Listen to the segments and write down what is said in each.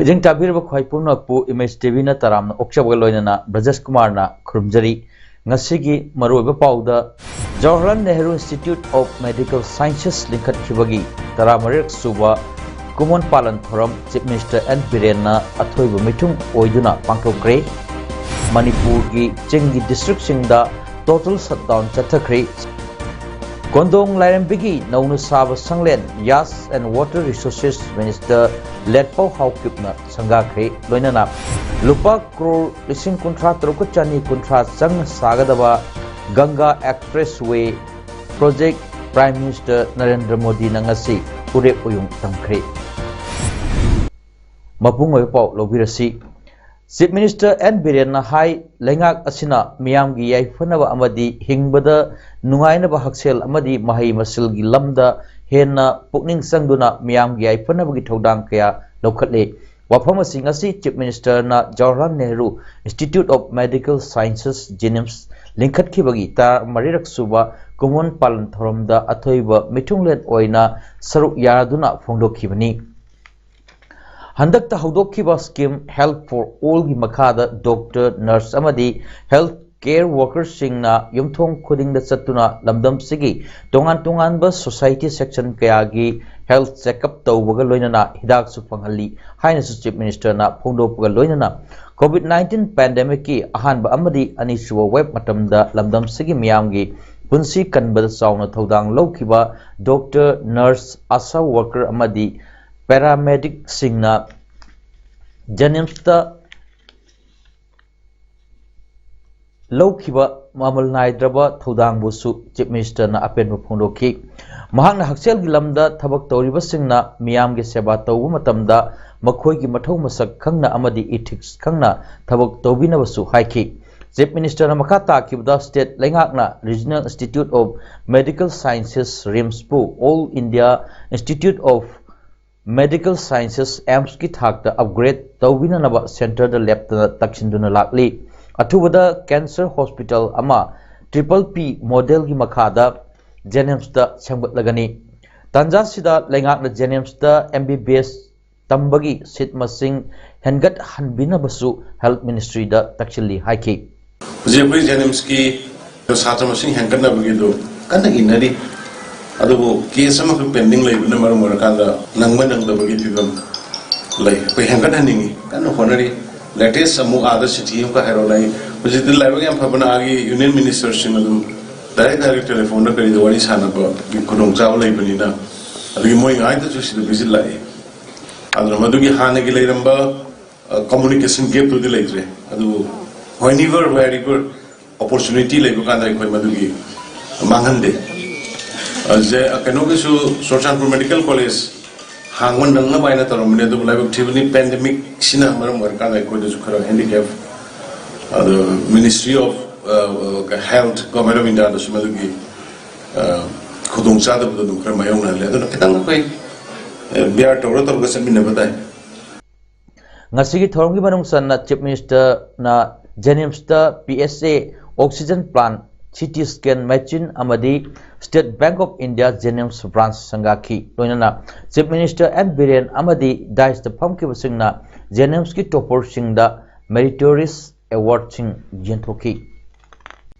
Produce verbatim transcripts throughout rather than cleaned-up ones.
ꯃꯤꯠꯌꯦꯡ ꯇꯥꯕꯤꯔꯕ ꯈ꯭ꯋꯥꯏ ꯄꯨꯝꯅꯃꯛꯄꯨ ꯏꯃꯦꯖ ꯇꯤꯚꯤꯅ ꯇꯔꯥꯝꯅ ꯑꯣꯛꯆꯕꯒ ꯂꯣꯏꯅꯅ ꯕ꯭ꯔꯖꯦꯁ ꯀꯨꯃꯥꯔꯅ ꯈꯨꯔꯨꯝꯖꯔꯤ꯫ ꯉꯁꯤꯒꯤ ꯃꯔꯨꯑꯣꯏꯕ ꯄꯥꯎꯗ, Jawaharlal Nehru Institute of Medical Sciences ꯂꯤꯡꯈꯠꯈꯤꯕꯒꯤ ꯇꯔꯥꯃꯔꯤꯔꯛ ꯁꯨꯕ ꯀꯨꯃꯣꯟ ꯄꯥꯂꯟ ꯊꯧꯔꯝ ꯆꯤꯐ ꯃꯤꯅꯤꯁꯇꯔ ꯑꯦꯟ ꯕꯤꯔꯦꯟꯅ ꯑꯊꯣꯏꯕ ꯃꯤꯊꯨꯡ ꯑꯣꯏꯗꯨꯅ ꯄꯥꯡꯊꯣꯛꯈ꯭ꯔꯦ꯫ ꯃꯅꯤꯄꯨꯔꯒꯤ ꯆꯤꯡꯒꯤ ꯗꯤꯁꯇ꯭ꯔꯤꯛꯁꯤꯡꯗ ꯇꯣꯇꯦꯜ ꯁꯠꯗꯥꯎꯟ ꯆꯠꯊꯈ꯭ꯔꯦ꯫ ꯀꯣꯟꯗꯣꯡ ꯂꯥꯏꯔꯦꯝꯕꯤꯒꯤ ꯅꯧꯅ ꯁꯥꯕ ꯁꯪꯂꯦꯟ, Earth and Water Resources Minister ꯂꯦꯠꯄꯥꯎ ꯍꯥꯎꯀꯤꯞꯅ ꯁꯪꯒꯥꯈ꯭ꯔꯦ꯫ ꯂꯣꯏꯅꯅ ꯂꯨꯄꯥ ꯀ꯭ꯔꯣꯔ ꯂꯤꯁꯤꯡ ꯀꯨꯟꯊ꯭ꯔꯥ ꯇꯔꯨꯛꯀ ꯆꯅꯤ ꯀꯨꯟꯊ꯭ꯔꯥ ꯆꯪꯅ ꯁꯥꯒꯗꯕ ꯒꯪꯒꯥ ꯑꯦꯛꯁꯄ꯭ꯔꯦꯁ ꯋꯦ ꯄ꯭ꯔꯣꯖꯦꯛ ꯄ꯭ꯔꯥꯏꯝ ꯃꯤꯅꯤꯁꯇꯔ ꯅꯔꯦꯟꯗ꯭ꯔ ꯃꯣꯗꯤꯅ ꯉꯁꯤ ꯎꯔꯦꯞ ꯎꯌꯨꯡ ꯊꯝꯈ꯭ꯔꯦ꯫ ꯃꯄꯨꯡ ꯑꯣꯏꯕ ꯄꯥꯎ ꯂꯧꯕꯤꯔꯁꯤ꯫ ꯆꯤꯐ ꯃꯤꯅꯤꯁꯇꯔ ꯑꯦꯟ ꯕꯤꯔꯦꯟꯅ ꯍꯥꯏ, ꯂꯩꯉꯥꯛ ꯑꯁꯤꯅ ꯃꯤꯌꯥꯝꯒꯤ ꯌꯥꯏꯐꯅꯕ ꯑꯃꯗꯤ ꯍꯤꯡꯕꯗ ꯅꯨꯡꯉꯥꯏꯅꯕ ꯍꯛꯁꯦꯜ ꯑꯃꯗꯤ ꯃꯍꯩ ꯃꯁꯤꯡꯒꯤ ꯂꯝꯗ ꯍꯦꯟꯅ ꯄꯨꯛꯅꯤꯡ ꯆꯪꯗꯨꯅ ꯃꯤꯌꯥꯝꯒꯤ ꯌꯥꯏꯐꯅꯕꯒꯤ ꯊꯧꯗꯥꯡ ꯀꯌꯥ ꯂꯧꯈꯠꯂꯦ꯫ ꯋꯥꯐꯝ ꯑꯁꯤ ꯉꯁꯤ ꯆꯤꯐ ꯃꯤꯅꯤꯁꯇꯔꯅ Jawaharlal Nehru Institute of Medical Sciences, JNIMS, ꯂꯤꯡꯈꯠꯈꯤꯕꯒꯤ ꯇꯔꯥꯃꯔꯤꯔꯛ ꯁꯨꯕ ꯀꯨꯃꯣꯟ ꯄꯥꯂꯟ ꯊꯧꯔꯝꯗ ꯑꯊꯣꯏꯕ ꯃꯤꯊꯨꯡꯂꯦꯟ ꯑꯣꯏꯅ ꯁꯔꯨꯛ ꯌꯥꯗꯨꯅ ꯐꯣꯡꯗꯣꯛꯈꯤꯕꯅꯤ꯫ ꯍꯟꯗꯛꯇ ꯍꯧꯗꯣꯛꯈꯤꯕ ꯁ꯭ꯀꯤꯝ ꯍꯦꯜꯊ ꯐꯣꯔ ꯑꯣꯜꯒꯤ ꯃꯈꯥꯗ ꯗꯣꯛꯇꯔ, ꯅꯔꯁ ꯑꯃꯗꯤ ꯍꯦꯜꯊ ꯀꯦꯌꯔ ꯋꯥꯔꯀꯔꯁꯤꯡꯅ ꯌꯨꯝꯊꯣꯡ ꯈꯨꯗꯤꯡꯗ ꯆꯠꯇꯨꯅ ꯂꯝꯗꯝꯁꯤꯒꯤ ꯇꯣꯉꯥꯟ ꯇꯣꯉꯥꯟꯕ ꯁꯣꯁꯥꯏꯇꯤ ꯁꯦꯛꯁꯟ ꯀꯌꯥꯒꯤ ꯍꯦꯜꯊ ꯆꯦꯛꯑꯞ ꯇꯧꯕꯒ ꯂꯣꯏꯅꯅ ꯍꯤꯗꯥꯛꯁꯨ ꯐꯪꯍꯜꯂꯤ ꯍꯥꯏꯅꯁꯨ ꯆꯤꯐ ꯃꯤꯅꯤꯁꯇꯔꯅ ꯐꯣꯡꯗꯣꯛꯄꯒ ꯂꯣꯏꯅꯅ, ꯀꯣꯚꯤꯗ ꯅꯥꯏꯟꯇꯤꯟ ꯄꯦꯟꯗꯦꯃꯤꯛꯀꯤ ꯑꯍꯥꯟꯕ ꯑꯃꯗꯤ ꯑꯅꯤꯁꯨꯕ ꯋꯦꯕ ꯃꯇꯝꯗ ꯂꯝꯗꯝꯁꯤꯒꯤ ꯃꯤꯌꯥꯝꯒꯤ ꯄꯨꯟꯁꯤ ꯀꯟꯕꯗ ꯆꯥꯎꯅ ꯊꯧꯗꯥꯡ ꯂꯧꯈꯤꯕ ꯗꯣꯛꯇꯔ, ꯅꯔꯁ, ꯑꯥꯁꯥ ꯋꯥꯔꯀꯔ ꯑꯃꯗꯤ ꯄꯦꯔꯥꯃꯦꯗꯤꯛꯁꯤꯡꯅ ꯖꯦꯅꯤꯝꯁꯇ ꯂꯧꯈꯤꯕ ꯃꯃꯜ ꯅꯥꯏꯗ꯭ꯔꯕ ꯊꯧꯗꯥꯡꯕꯨꯁꯨ ꯆꯤꯐ ꯃꯤꯅꯤꯁꯇꯔꯅ ꯑꯄꯦꯟꯕ ꯐꯣꯡꯗꯣꯛꯈꯤ꯫ ꯃꯍꯥꯛꯅ ꯍꯛꯁꯦꯜꯒꯤ ꯂꯝꯗ ꯊꯕꯛ ꯇꯧꯔꯤꯕꯁꯤꯡꯅ ꯃꯤꯌꯥꯝꯒꯤ ꯁꯦꯕꯥ ꯇꯧꯕ ꯃꯇꯝꯗ ꯃꯈꯣꯏꯒꯤ ꯃꯊꯧ ꯃꯁꯛ ꯈꯪꯅ ꯑꯃꯗꯤ ꯏꯊꯤꯛꯁ ꯈꯪꯅ ꯊꯕꯛ ꯇꯧꯕꯤꯅꯕꯁꯨ ꯍꯥꯏꯈꯤ꯫ ꯆꯤꯐ ꯃꯤꯅꯤꯁꯇꯔꯅ ꯃꯈꯥ ꯇꯥꯈꯤꯕꯗ ꯁ꯭ꯇꯦꯠ ꯂꯩꯉꯥꯛꯅ Regional Institute of Medical Sciences, ꯔꯤꯝꯁꯄꯨ All India Institute of Medical Sciences, ꯑꯦꯝꯁꯀꯤ ꯊꯥꯛꯇ ꯑꯞꯒ꯭ꯔꯦꯗ ꯇꯧꯕꯤꯅꯅꯕ ꯁꯦꯟꯇꯔꯗ ꯂꯦꯞꯇꯅ ꯇꯛꯁꯤꯟꯗꯨꯅ ꯂꯥꯛꯂꯤ꯫ ꯑꯊꯨꯕꯗ ꯀꯦꯟꯁꯔ ꯍꯣꯁꯄꯤꯇꯥꯜ ꯑꯃ ꯇ꯭ꯔꯤꯄꯜ ꯄꯤ ꯃꯣꯗꯦꯜꯒꯤ ꯃꯈꯥꯗ ꯖꯦꯅꯤꯝꯁꯇ ꯁꯦꯝꯒꯠꯂꯒꯅꯤ꯫ ꯇꯥꯟꯖꯥꯁꯤꯗ ꯂꯩꯉꯥꯛꯅ ꯖꯦꯅꯤꯝꯁꯇ ꯑꯦꯝ ꯕꯤ ꯕꯤ ꯑꯦꯁ ꯇꯝꯕꯒꯤ ꯁꯤꯠ ꯃꯁꯤꯡ ꯍꯦꯟꯒꯠꯍꯟꯕꯤꯅꯕꯁꯨ ꯍꯦꯜꯊ ꯃꯤꯅꯤꯁꯇ꯭ꯔꯤꯗ ꯇꯛꯁꯤꯜꯂꯤ ꯍꯥꯏꯈꯤ꯫ ꯍꯧꯖꯤꯛ ꯑꯩꯈꯣꯏ ꯖꯦꯅꯤꯝꯁꯀꯤ ꯁꯥꯇ꯭ꯔ ꯃꯁꯤꯡ ꯍꯦꯟꯒꯠꯅꯕꯒꯤꯗꯣ ꯀꯟꯅ ꯏꯟꯅꯔꯤ꯫ ꯑꯗꯨꯕꯨ ꯀꯦꯁ ꯑꯃꯈꯛ ꯄꯦꯟꯗꯤꯡ ꯂꯩꯕꯅ ꯃꯔꯝ ꯑꯣꯏꯔꯀꯥꯟꯗ ꯅꯪꯕ ꯅꯪꯗꯕꯒꯤ ꯐꯤꯕꯝ ꯂꯩ꯫ ꯑꯩꯈꯣꯏ ꯍꯦꯟꯒꯠꯍꯟꯅꯤꯡꯉꯤ, ꯀꯟꯅ ꯍꯣꯠꯅꯔꯤ꯫ ꯂꯦꯇꯦꯁ ꯑꯃꯨꯛ ꯑꯥꯗ ꯆꯤꯊꯤ ꯑꯃꯈꯛ ꯍꯥꯏꯔꯛꯑꯣ ꯂꯩ꯫ ꯍꯧꯖꯤꯛꯇꯤ ꯂꯥꯏꯕꯛ ꯌꯥꯝ ꯐꯕꯅ ꯑꯥꯒꯤ ꯌꯨꯅꯤꯌꯟ ꯃꯤꯅꯤꯁꯇꯔꯁꯤꯡ ꯑꯗꯨꯝ ꯗꯥꯏꯔꯦꯛ ꯗꯥꯏꯔꯦꯛ ꯇꯦꯂꯤꯐꯣꯟꯗ ꯀꯔꯤꯗ ꯋꯥꯔꯤ ꯁꯥꯟꯅꯕꯒꯤ ꯈꯨꯗꯣꯡꯆꯥꯕ ꯂꯩꯕꯅꯤꯅ, ꯑꯗꯨꯒꯤ ꯃꯣꯏ ꯉꯥꯏꯗꯁꯨ ꯁꯤꯗ ꯚꯤꯖꯤꯠ ꯂꯥꯛꯏ꯫ ꯑꯗꯨꯅ ꯃꯗꯨꯒꯤ ꯍꯥꯟꯅꯒꯤ ꯂꯩꯔꯝꯕ ꯀꯝꯃꯨꯅꯤꯀꯦꯁꯟ ꯒꯦꯞꯇꯨꯗꯤ ꯂꯩꯇ꯭ꯔꯦ꯫ ꯑꯗꯨꯕꯨ whenever, wherever opportunity ꯂꯩꯕ ꯀꯥꯟꯗ ꯑꯩꯈꯣꯏ ꯃꯗꯨꯒꯤ ꯃꯥꯡꯍꯟꯗꯦ꯫ ꯑꯁꯦ ꯀꯩꯅꯣꯒꯤꯁꯨ ꯆꯨꯔꯆꯥꯟꯄꯨꯔ ꯃꯦꯗꯤꯀꯦꯜ ꯀꯣꯂꯦꯖ ꯍꯥꯡꯕ ꯅꯪꯅꯕ ꯍꯥꯏꯅ ꯇꯧꯔꯝꯕꯅꯦ, ꯑꯗꯨꯕꯨ ꯂꯥꯏꯕꯛ ꯊꯤꯕꯅꯤ ꯄꯦꯟꯗꯦꯃꯤꯛꯁꯤꯅ ꯃꯔꯝ ꯑꯣꯏꯔꯀꯥꯟꯗ ꯑꯩꯈꯣꯏꯗꯁꯨ ꯈꯔ ꯍꯦꯟꯗꯤꯀꯦꯞ, ꯑꯗꯣ ministry of health, government of ꯏꯟꯗꯤꯌꯥꯗꯁꯨ ꯃꯗꯨꯒꯤ ꯑ, ꯈꯨꯗꯣꯡꯆꯥꯗꯕꯗꯣ ꯑꯗꯨꯝ ꯈꯔ ꯃꯥꯌꯣꯛꯅꯍꯜꯂꯦ꯫ ꯑꯗꯨꯅ ꯈꯤꯇꯪ ꯑꯩꯈꯣꯏ ꯕꯤꯌꯥꯔ ꯇꯧꯔ ꯇꯧꯔꯒ ꯆꯠꯃꯤꯟꯅꯕ ꯇꯥꯏ꯫ ꯉꯁꯤꯒꯤ ꯊꯧꯔꯝꯒꯤ ꯃꯅꯨꯡ ꯆꯟꯅ ꯆꯤꯐ ꯃꯤꯅꯤꯁꯇꯔꯅ ꯖꯦꯅꯤꯝꯁꯇ P S A oxygen plant, C T scan machine ꯑꯃꯗꯤ State Bank of India JNIMS branch ꯁꯪꯒꯥꯈꯤ꯫ ꯂꯣꯏꯅꯅ ꯆꯤꯐ ꯃꯤꯅꯤꯁꯇꯔ ꯑꯦꯟ ꯕꯤꯔꯦꯟ ꯑꯃꯗꯤ ꯗꯥꯏꯁꯇ ꯐꯝꯈꯤꯕꯁꯤꯡꯅ ꯖꯦꯅꯤꯝꯁꯀꯤ ꯇꯣꯄꯔꯁꯤꯡꯗ ꯃꯦꯔꯤꯇꯣꯔꯤꯌꯁ ꯑꯦꯋꯥꯔꯗꯁꯤꯡ ꯌꯦꯟꯊꯣꯛꯈꯤ꯫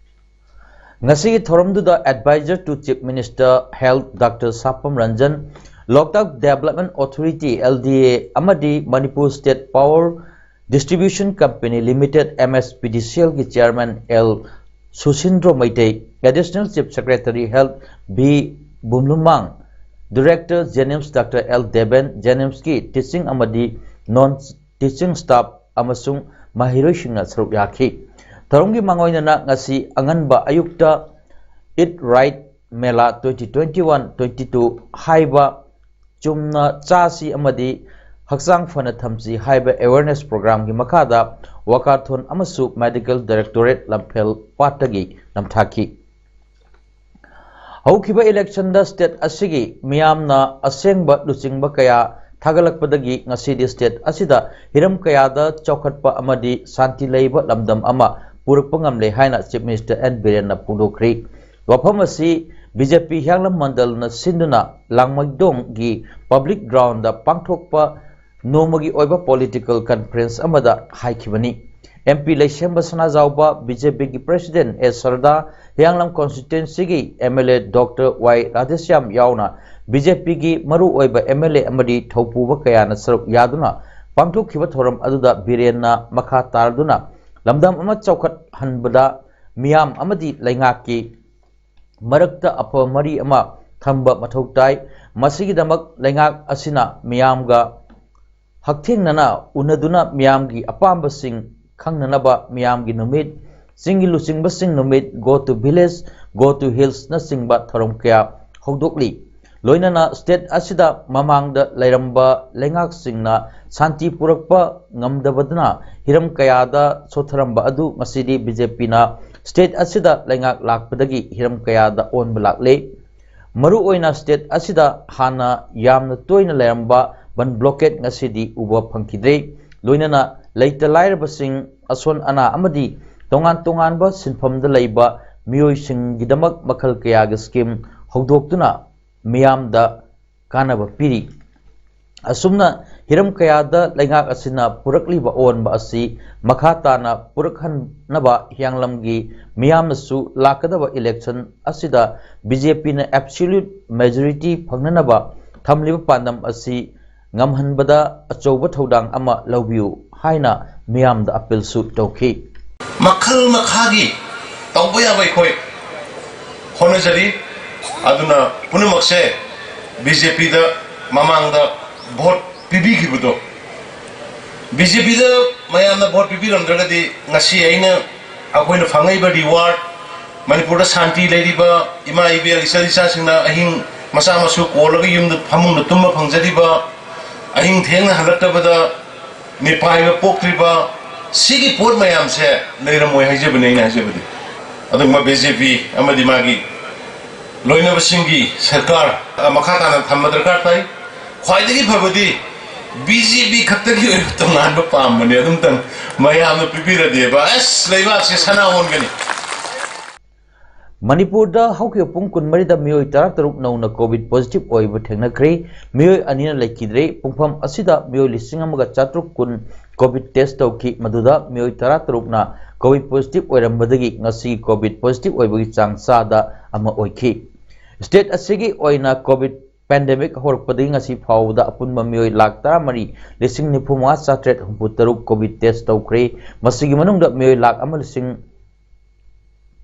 ꯉꯁꯤꯒꯤ ꯊꯧꯔꯝꯗꯨꯗ Advisor to Chief Minister Health Doctor ꯁꯥꯄꯝ Ranjan, Loktak Development Authority, L D A, ꯑꯃꯗꯤ Manipur State Power Distribution Company Limited, M S P D C L, ꯒꯤ chairman L ꯁꯨꯁꯤꯟꯗ꯭ꯔꯣ Meitei, Additional Chief Secretary Health B ꯕꯨꯝꯂꯨꯃꯥꯡ, Director JNIMS Doctor L Deben, ꯖꯦꯅꯤꯝꯁꯀꯤ teaching ꯑꯃꯗꯤ non teaching staff ꯑꯃꯁꯨꯡ ꯃꯍꯩꯔꯣꯏꯁꯤꯡꯅ ꯁꯔꯨꯛ ꯌꯥꯈꯤ꯫ ꯊꯧꯔꯝꯒꯤ ꯃꯥꯡꯑꯣꯏꯅꯅ ꯉꯁꯤ ꯑꯉꯟꯕ ꯑꯌꯨꯛꯇ Eat Right Mela twenty twenty-one twenty-two ꯍꯥꯏꯕ ꯆꯨꯝꯅ ꯆꯥꯁꯤ ꯑꯃꯗꯤ ꯍꯛꯆꯥꯡ ꯐꯅ ꯊꯝꯁꯤ ꯍꯥꯏꯕ awareness programꯒꯤ ꯃꯈꯥꯗ ꯋꯥꯀꯥꯊꯣꯟ ꯑꯃꯁꯨ Medical Directorate ꯂꯝꯐꯦꯜ ꯄꯥꯠꯇꯒꯤ ꯅꯝꯊꯥꯈꯤ꯫ ꯍꯧꯈꯤꯕ electionꯗ state ꯑꯁꯤꯒꯤ ꯃꯤꯌꯥꯝꯅ ꯑꯁꯦꯡꯕ ꯂꯨꯆꯤꯡꯕ ꯀꯌꯥ ꯊꯥꯒꯠꯂꯛꯄꯗꯒꯤ ꯉꯁꯤꯗꯤ state ꯑꯁꯤꯗ ꯍꯤꯔꯝ ꯀꯌꯥꯗ ꯆꯥꯎꯈꯠꯄ ꯑꯃꯗꯤ ꯁꯥꯟꯇꯤ ꯂꯩꯕ ꯂꯝꯗꯝ ꯑꯃ ꯄꯨꯔꯛꯄ ꯉꯝꯂꯦ ꯍꯥꯏꯅ Chief Minister N ꯕꯤꯔꯦꯟꯅ ꯐꯣꯡꯗꯣꯛꯈ꯭ꯔꯤ꯫ ꯋꯥꯐꯝ ꯑꯁꯤ BJP ꯍꯤꯌꯥꯡꯂꯝ ꯃꯟꯗꯜꯅ ꯁꯤꯟꯗꯨꯅ ꯂꯥꯡꯃꯩꯗꯣꯡꯒꯤ public groundꯗ ꯄꯥꯡꯊꯣꯛꯄ ꯅꯣꯡꯃꯒꯤ ꯑꯣꯏꯕ political conference ꯑꯃꯗ ꯍꯥꯏꯈꯤꯕꯅꯤ꯫ MP ꯂꯩꯁꯦꯝꯕ ꯁꯅꯥꯖꯥꯎꯕ, BJPꯒꯤ President ꯑꯦ ꯁꯔꯗꯥ, ꯍꯤꯌꯥꯡꯂꯝ constituencyꯒꯤ MLA Doctor ꯋꯥꯏ ꯔꯥꯙꯦꯁ꯭ꯌꯥꯝ ꯌꯥꯎꯅ BJPꯒꯤ ꯃꯔꯨꯑꯣꯏꯕ MLA ꯑꯃꯗꯤ ꯊꯧꯄꯨꯕ ꯀꯌꯥꯅ ꯁꯔꯨꯛ ꯌꯥꯗꯨꯅ ꯄꯥꯡꯊꯣꯛꯈꯤꯕ ꯊꯧꯔꯝ ꯑꯗꯨꯗ ꯕꯤꯔꯦꯟꯅ ꯃꯈꯥ ꯇꯥꯔꯗꯨꯅ ꯂꯝꯗꯝ ꯑꯃ ꯆꯥꯎꯈꯠꯍꯟꯕꯗ ꯃꯤꯌꯥꯝ ꯑꯃꯗꯤ ꯂꯩꯉꯥꯛꯀꯤ ꯃꯔꯛꯇ ꯑꯐꯕ ꯃꯔꯤ ꯑꯃ ꯊꯝꯕ ꯃꯊꯧ ꯇꯥꯏ꯫ ꯃꯁꯤꯒꯤꯗꯃꯛ ꯂꯩꯉꯥꯛ ꯑꯁꯤꯅ ꯃꯤꯌꯥꯝꯒ ꯍꯛꯊꯦꯡꯅꯅ ꯎꯅꯗꯨꯅ ꯃꯤꯌꯥꯝꯒꯤ ꯑꯄꯥꯝꯕꯁꯤꯡ ꯈꯪꯅꯅꯕ ꯃꯤꯌꯥꯝꯒꯤ ꯅꯨꯃꯤꯠ, ꯆꯤꯡꯒꯤ ꯂꯨꯆꯤꯡꯕꯁꯤꯡ ꯅꯨꯃꯤꯠ, Go to Village, Go to Hillsꯅꯆꯤꯡꯕ ꯊꯧꯔꯝ ꯀꯌꯥ ꯍꯧꯗꯣꯛꯂꯤ꯫ ꯂꯣꯏꯅꯅ state ꯑꯁꯤꯗ ꯃꯃꯥꯡꯗ ꯂꯩꯔꯝꯕ ꯂꯩꯉꯥꯛꯁꯤꯡꯅ ꯁꯥꯟꯇꯤ ꯄꯨꯔꯛꯄ ꯉꯝꯗꯕꯗꯨꯅ ꯍꯤꯔꯝ ꯀꯌꯥꯗ ꯁꯣꯠꯊꯔꯝꯕ ꯑꯗꯨ ꯉꯁꯤꯗꯤ BJPꯅ state ꯑꯁꯤꯗ ꯂꯩꯉꯥꯛ ꯂꯥꯛꯄꯗꯒꯤ ꯍꯤꯔꯝ ꯀꯌꯥꯗ ꯑꯣꯟꯕ ꯂꯥꯛꯂꯦ꯫ ꯃꯔꯨꯑꯣꯏꯅ state ꯑꯁꯤꯗ ꯍꯥꯟꯅ ꯌꯥꯝꯅ ꯇꯣꯏꯅ ꯂꯩꯔꯝꯕ ꯕꯟ blockade ꯉꯁꯤꯗꯤ ꯎꯕ ꯐꯪꯈꯤꯗ꯭ꯔꯦ꯫ ꯂꯣꯏꯅꯅ ꯂꯩꯇ ꯂꯥꯏꯔꯕꯁꯤꯡ, ꯑꯁꯣꯟ ꯑꯅꯥ ꯑꯃꯗꯤ ꯇꯣꯉꯥꯟ ꯇꯣꯉꯥꯟꯕ ꯁꯤꯟꯐꯝꯗ ꯂꯩꯕ ꯃꯤꯑꯣꯏꯁꯤꯡꯒꯤꯗꯃꯛ ꯃꯈꯜ ꯀꯌꯥꯒꯤ scheme ꯍꯧꯗꯣꯛꯇꯨꯅ ꯃꯤꯌꯥꯝꯗ ꯀꯥꯟꯅꯕ ꯄꯤꯔꯤ꯫ ꯑꯁꯨꯝꯅ ꯍꯤꯔꯝ ꯀꯌꯥꯗ ꯂꯩꯉꯥꯛ ꯑꯁꯤꯅ ꯄꯨꯔꯛꯂꯤꯕ ꯑꯑꯣꯟꯕ ꯑꯁꯤ ꯃꯈꯥ ꯇꯥꯅ ꯄꯨꯔꯛꯍꯟꯅꯕ ꯍꯤꯌꯥꯡꯂꯝꯒꯤ ꯃꯤꯌꯥꯝꯅꯁꯨ ꯂꯥꯛꯀꯗꯕ election ꯑꯁꯤꯗ BJPꯅ absolute majority ꯐꯪꯅꯅꯕ ꯊꯝꯂꯤꯕ ꯄꯥꯟꯗꯝ ꯑꯁꯤ ꯉꯝꯍꯟꯕꯗ ꯑꯆꯧꯕ ꯊꯧꯗꯥꯡ ꯑꯃ ꯂꯧꯕꯤꯌꯨ ꯍꯥꯏꯅ ꯃꯤꯌꯥꯝꯗ appealꯁꯨ ꯇꯧꯈꯤ꯫ ꯃꯈꯜ ꯃꯈꯥꯒꯤ ꯇꯧꯕ ꯌꯥꯕ ꯑꯩꯈꯣꯏ ꯍꯣꯠꯅꯖꯔꯤ꯫ ꯑꯗꯨꯅ ꯄꯨꯝꯅꯃꯛꯁꯦ BJPꯗ ꯃꯃꯥꯡꯗ vote ꯄꯤꯕꯤꯈꯤꯕꯗꯣ, BJPꯗ ꯃꯌꯥꯝꯅ vote ꯄꯤꯕꯤꯔꯝꯗ꯭ꯔꯒꯗꯤ ꯉꯁꯤ ꯑꯩꯅ ꯑꯩꯈꯣꯏꯅ ꯐꯪꯉꯛꯏꯕ ꯔꯤꯋꯥꯔꯗ, ꯃꯅꯤꯄꯨꯔꯗ ꯁꯥꯟꯇꯤ ꯂꯩꯔꯤꯕ ꯏꯃꯥ ꯏꯕꯦꯜ ꯏꯆꯜ ꯏꯆꯥꯁꯤꯡꯅ ꯑꯍꯤꯡ ꯃꯆꯥ ꯃꯁꯨ ꯀꯣꯜꯂꯒ ꯌꯨꯝꯗ ꯐꯃꯨꯡꯗ ꯇꯨꯝꯕ ꯐꯪꯖꯔꯤꯕ, ꯑꯍꯤꯡ ꯊꯦꯡꯅ ꯍꯜꯂꯛꯇꯕꯗ ꯃꯤꯄꯥꯏꯕ ꯄꯣꯛꯇ꯭ꯔꯤꯕ, ꯁꯤꯒꯤ ꯄꯣꯠ ꯃꯌꯥꯝꯁꯦ ꯂꯩꯔꯝꯃꯣꯏ ꯍꯥꯏꯖꯕꯅꯤ ꯑꯩꯅ ꯍꯥꯏꯖꯕꯗꯤ꯫ ꯑꯗꯨꯒꯨꯝꯕ ꯕꯤ ꯖꯦ ꯄꯤ ꯑꯃꯗꯤ ꯃꯥꯒꯤ ꯂꯣꯏꯅꯕꯁꯤꯡꯒꯤ ꯁꯔꯀꯥꯔ, ꯑ, ꯃꯈꯥ ꯇꯥꯅ ꯊꯝꯕ ꯗꯔꯀꯥꯔ ꯇꯥꯏ꯫ ꯈ꯭ꯋꯥꯏꯗꯒꯤ ꯐꯕꯗꯤ ꯕꯤ ꯖꯦ ꯄꯤ ꯈꯛꯇꯒꯤ ꯑꯣꯏꯕ ꯇꯣꯉꯥꯟꯕ ꯄꯥꯝꯕꯅꯦ꯫ ꯑꯗꯨꯝꯇꯪ ꯃꯌꯥꯝꯅ ꯄꯤꯕꯤꯔꯗꯤꯕ, ꯑꯁ, ꯂꯩꯕꯥꯛꯁꯦ ꯁꯅꯥ ꯑꯣꯟꯒꯅꯤ꯫ ꯃꯅꯤꯄꯨꯔꯗ ꯍꯧꯈꯤꯕ ꯄꯨꯡ ꯀꯨꯟꯃꯔꯤꯗ ꯃꯤꯑꯣꯏ ꯇꯔꯥꯇꯔꯨꯛ ꯅꯧꯅ ꯀꯣꯚꯤꯗ ꯄꯣꯖꯤꯇꯤꯚ ꯑꯣꯏꯕ ꯊꯦꯡꯅꯈ꯭ꯔꯦ꯫ ꯃꯤꯑꯣꯏ ꯑꯅꯤꯅ ꯂꯩꯈꯤꯗ꯭ꯔꯦ꯫ ꯄꯨꯡꯐꯝ ꯑꯁꯤꯗ ꯃꯤꯑꯣꯏ ꯂꯤꯁꯤꯡ ꯑꯃꯒ ꯆꯥꯇ꯭ꯔꯨꯛ ꯀꯨꯟ ꯀꯣꯚꯤꯗ ꯇꯦꯁ ꯇꯧꯈꯤ꯫ ꯃꯗꯨꯗ ꯃꯤꯑꯣꯏ ꯇꯔꯥꯇꯔꯨꯛꯅ ꯀꯣꯚꯤꯗ ꯄꯣꯖꯤꯇꯤꯚ ꯑꯣꯏꯔꯝꯕꯗꯒꯤ ꯉꯁꯤꯒꯤ ꯀꯣꯚꯤꯗ ꯄꯣꯖꯤꯇꯤꯚ ꯑꯣꯏꯕꯒꯤ ꯆꯥꯡ ꯆꯥꯗ ꯑꯃ ꯑꯣꯏꯈꯤ꯫ ꯁ꯭ꯇꯦꯠ ꯑꯁꯤꯒꯤ ꯑꯣꯏꯅ ꯀꯣꯚꯤꯗ ꯄꯦꯟꯗꯦꯃꯤꯛ ꯍꯧꯔꯛꯄꯗꯒꯤ ꯉꯁꯤ ꯐꯥꯎꯕꯗ ꯑꯄꯨꯟꯕ ꯃꯤꯑꯣꯏ ꯂꯥꯈ ꯇꯔꯥꯃꯔꯤ ꯂꯤꯁꯤꯡ ꯅꯤꯐꯨ ꯃꯉꯥ ꯆꯥꯇ꯭ꯔꯦꯠ ꯍꯨꯝꯐꯨ ꯇꯔꯨꯛ ꯀꯣꯚꯤꯗ ꯇꯦꯁ ꯇꯧꯈ꯭ꯔꯦ꯫ ꯃꯁꯤꯒꯤ ꯃꯅꯨꯡꯗ ꯃꯤꯑꯣꯏ ꯂꯥꯈ ꯑꯃ ꯂꯤꯁꯤꯡ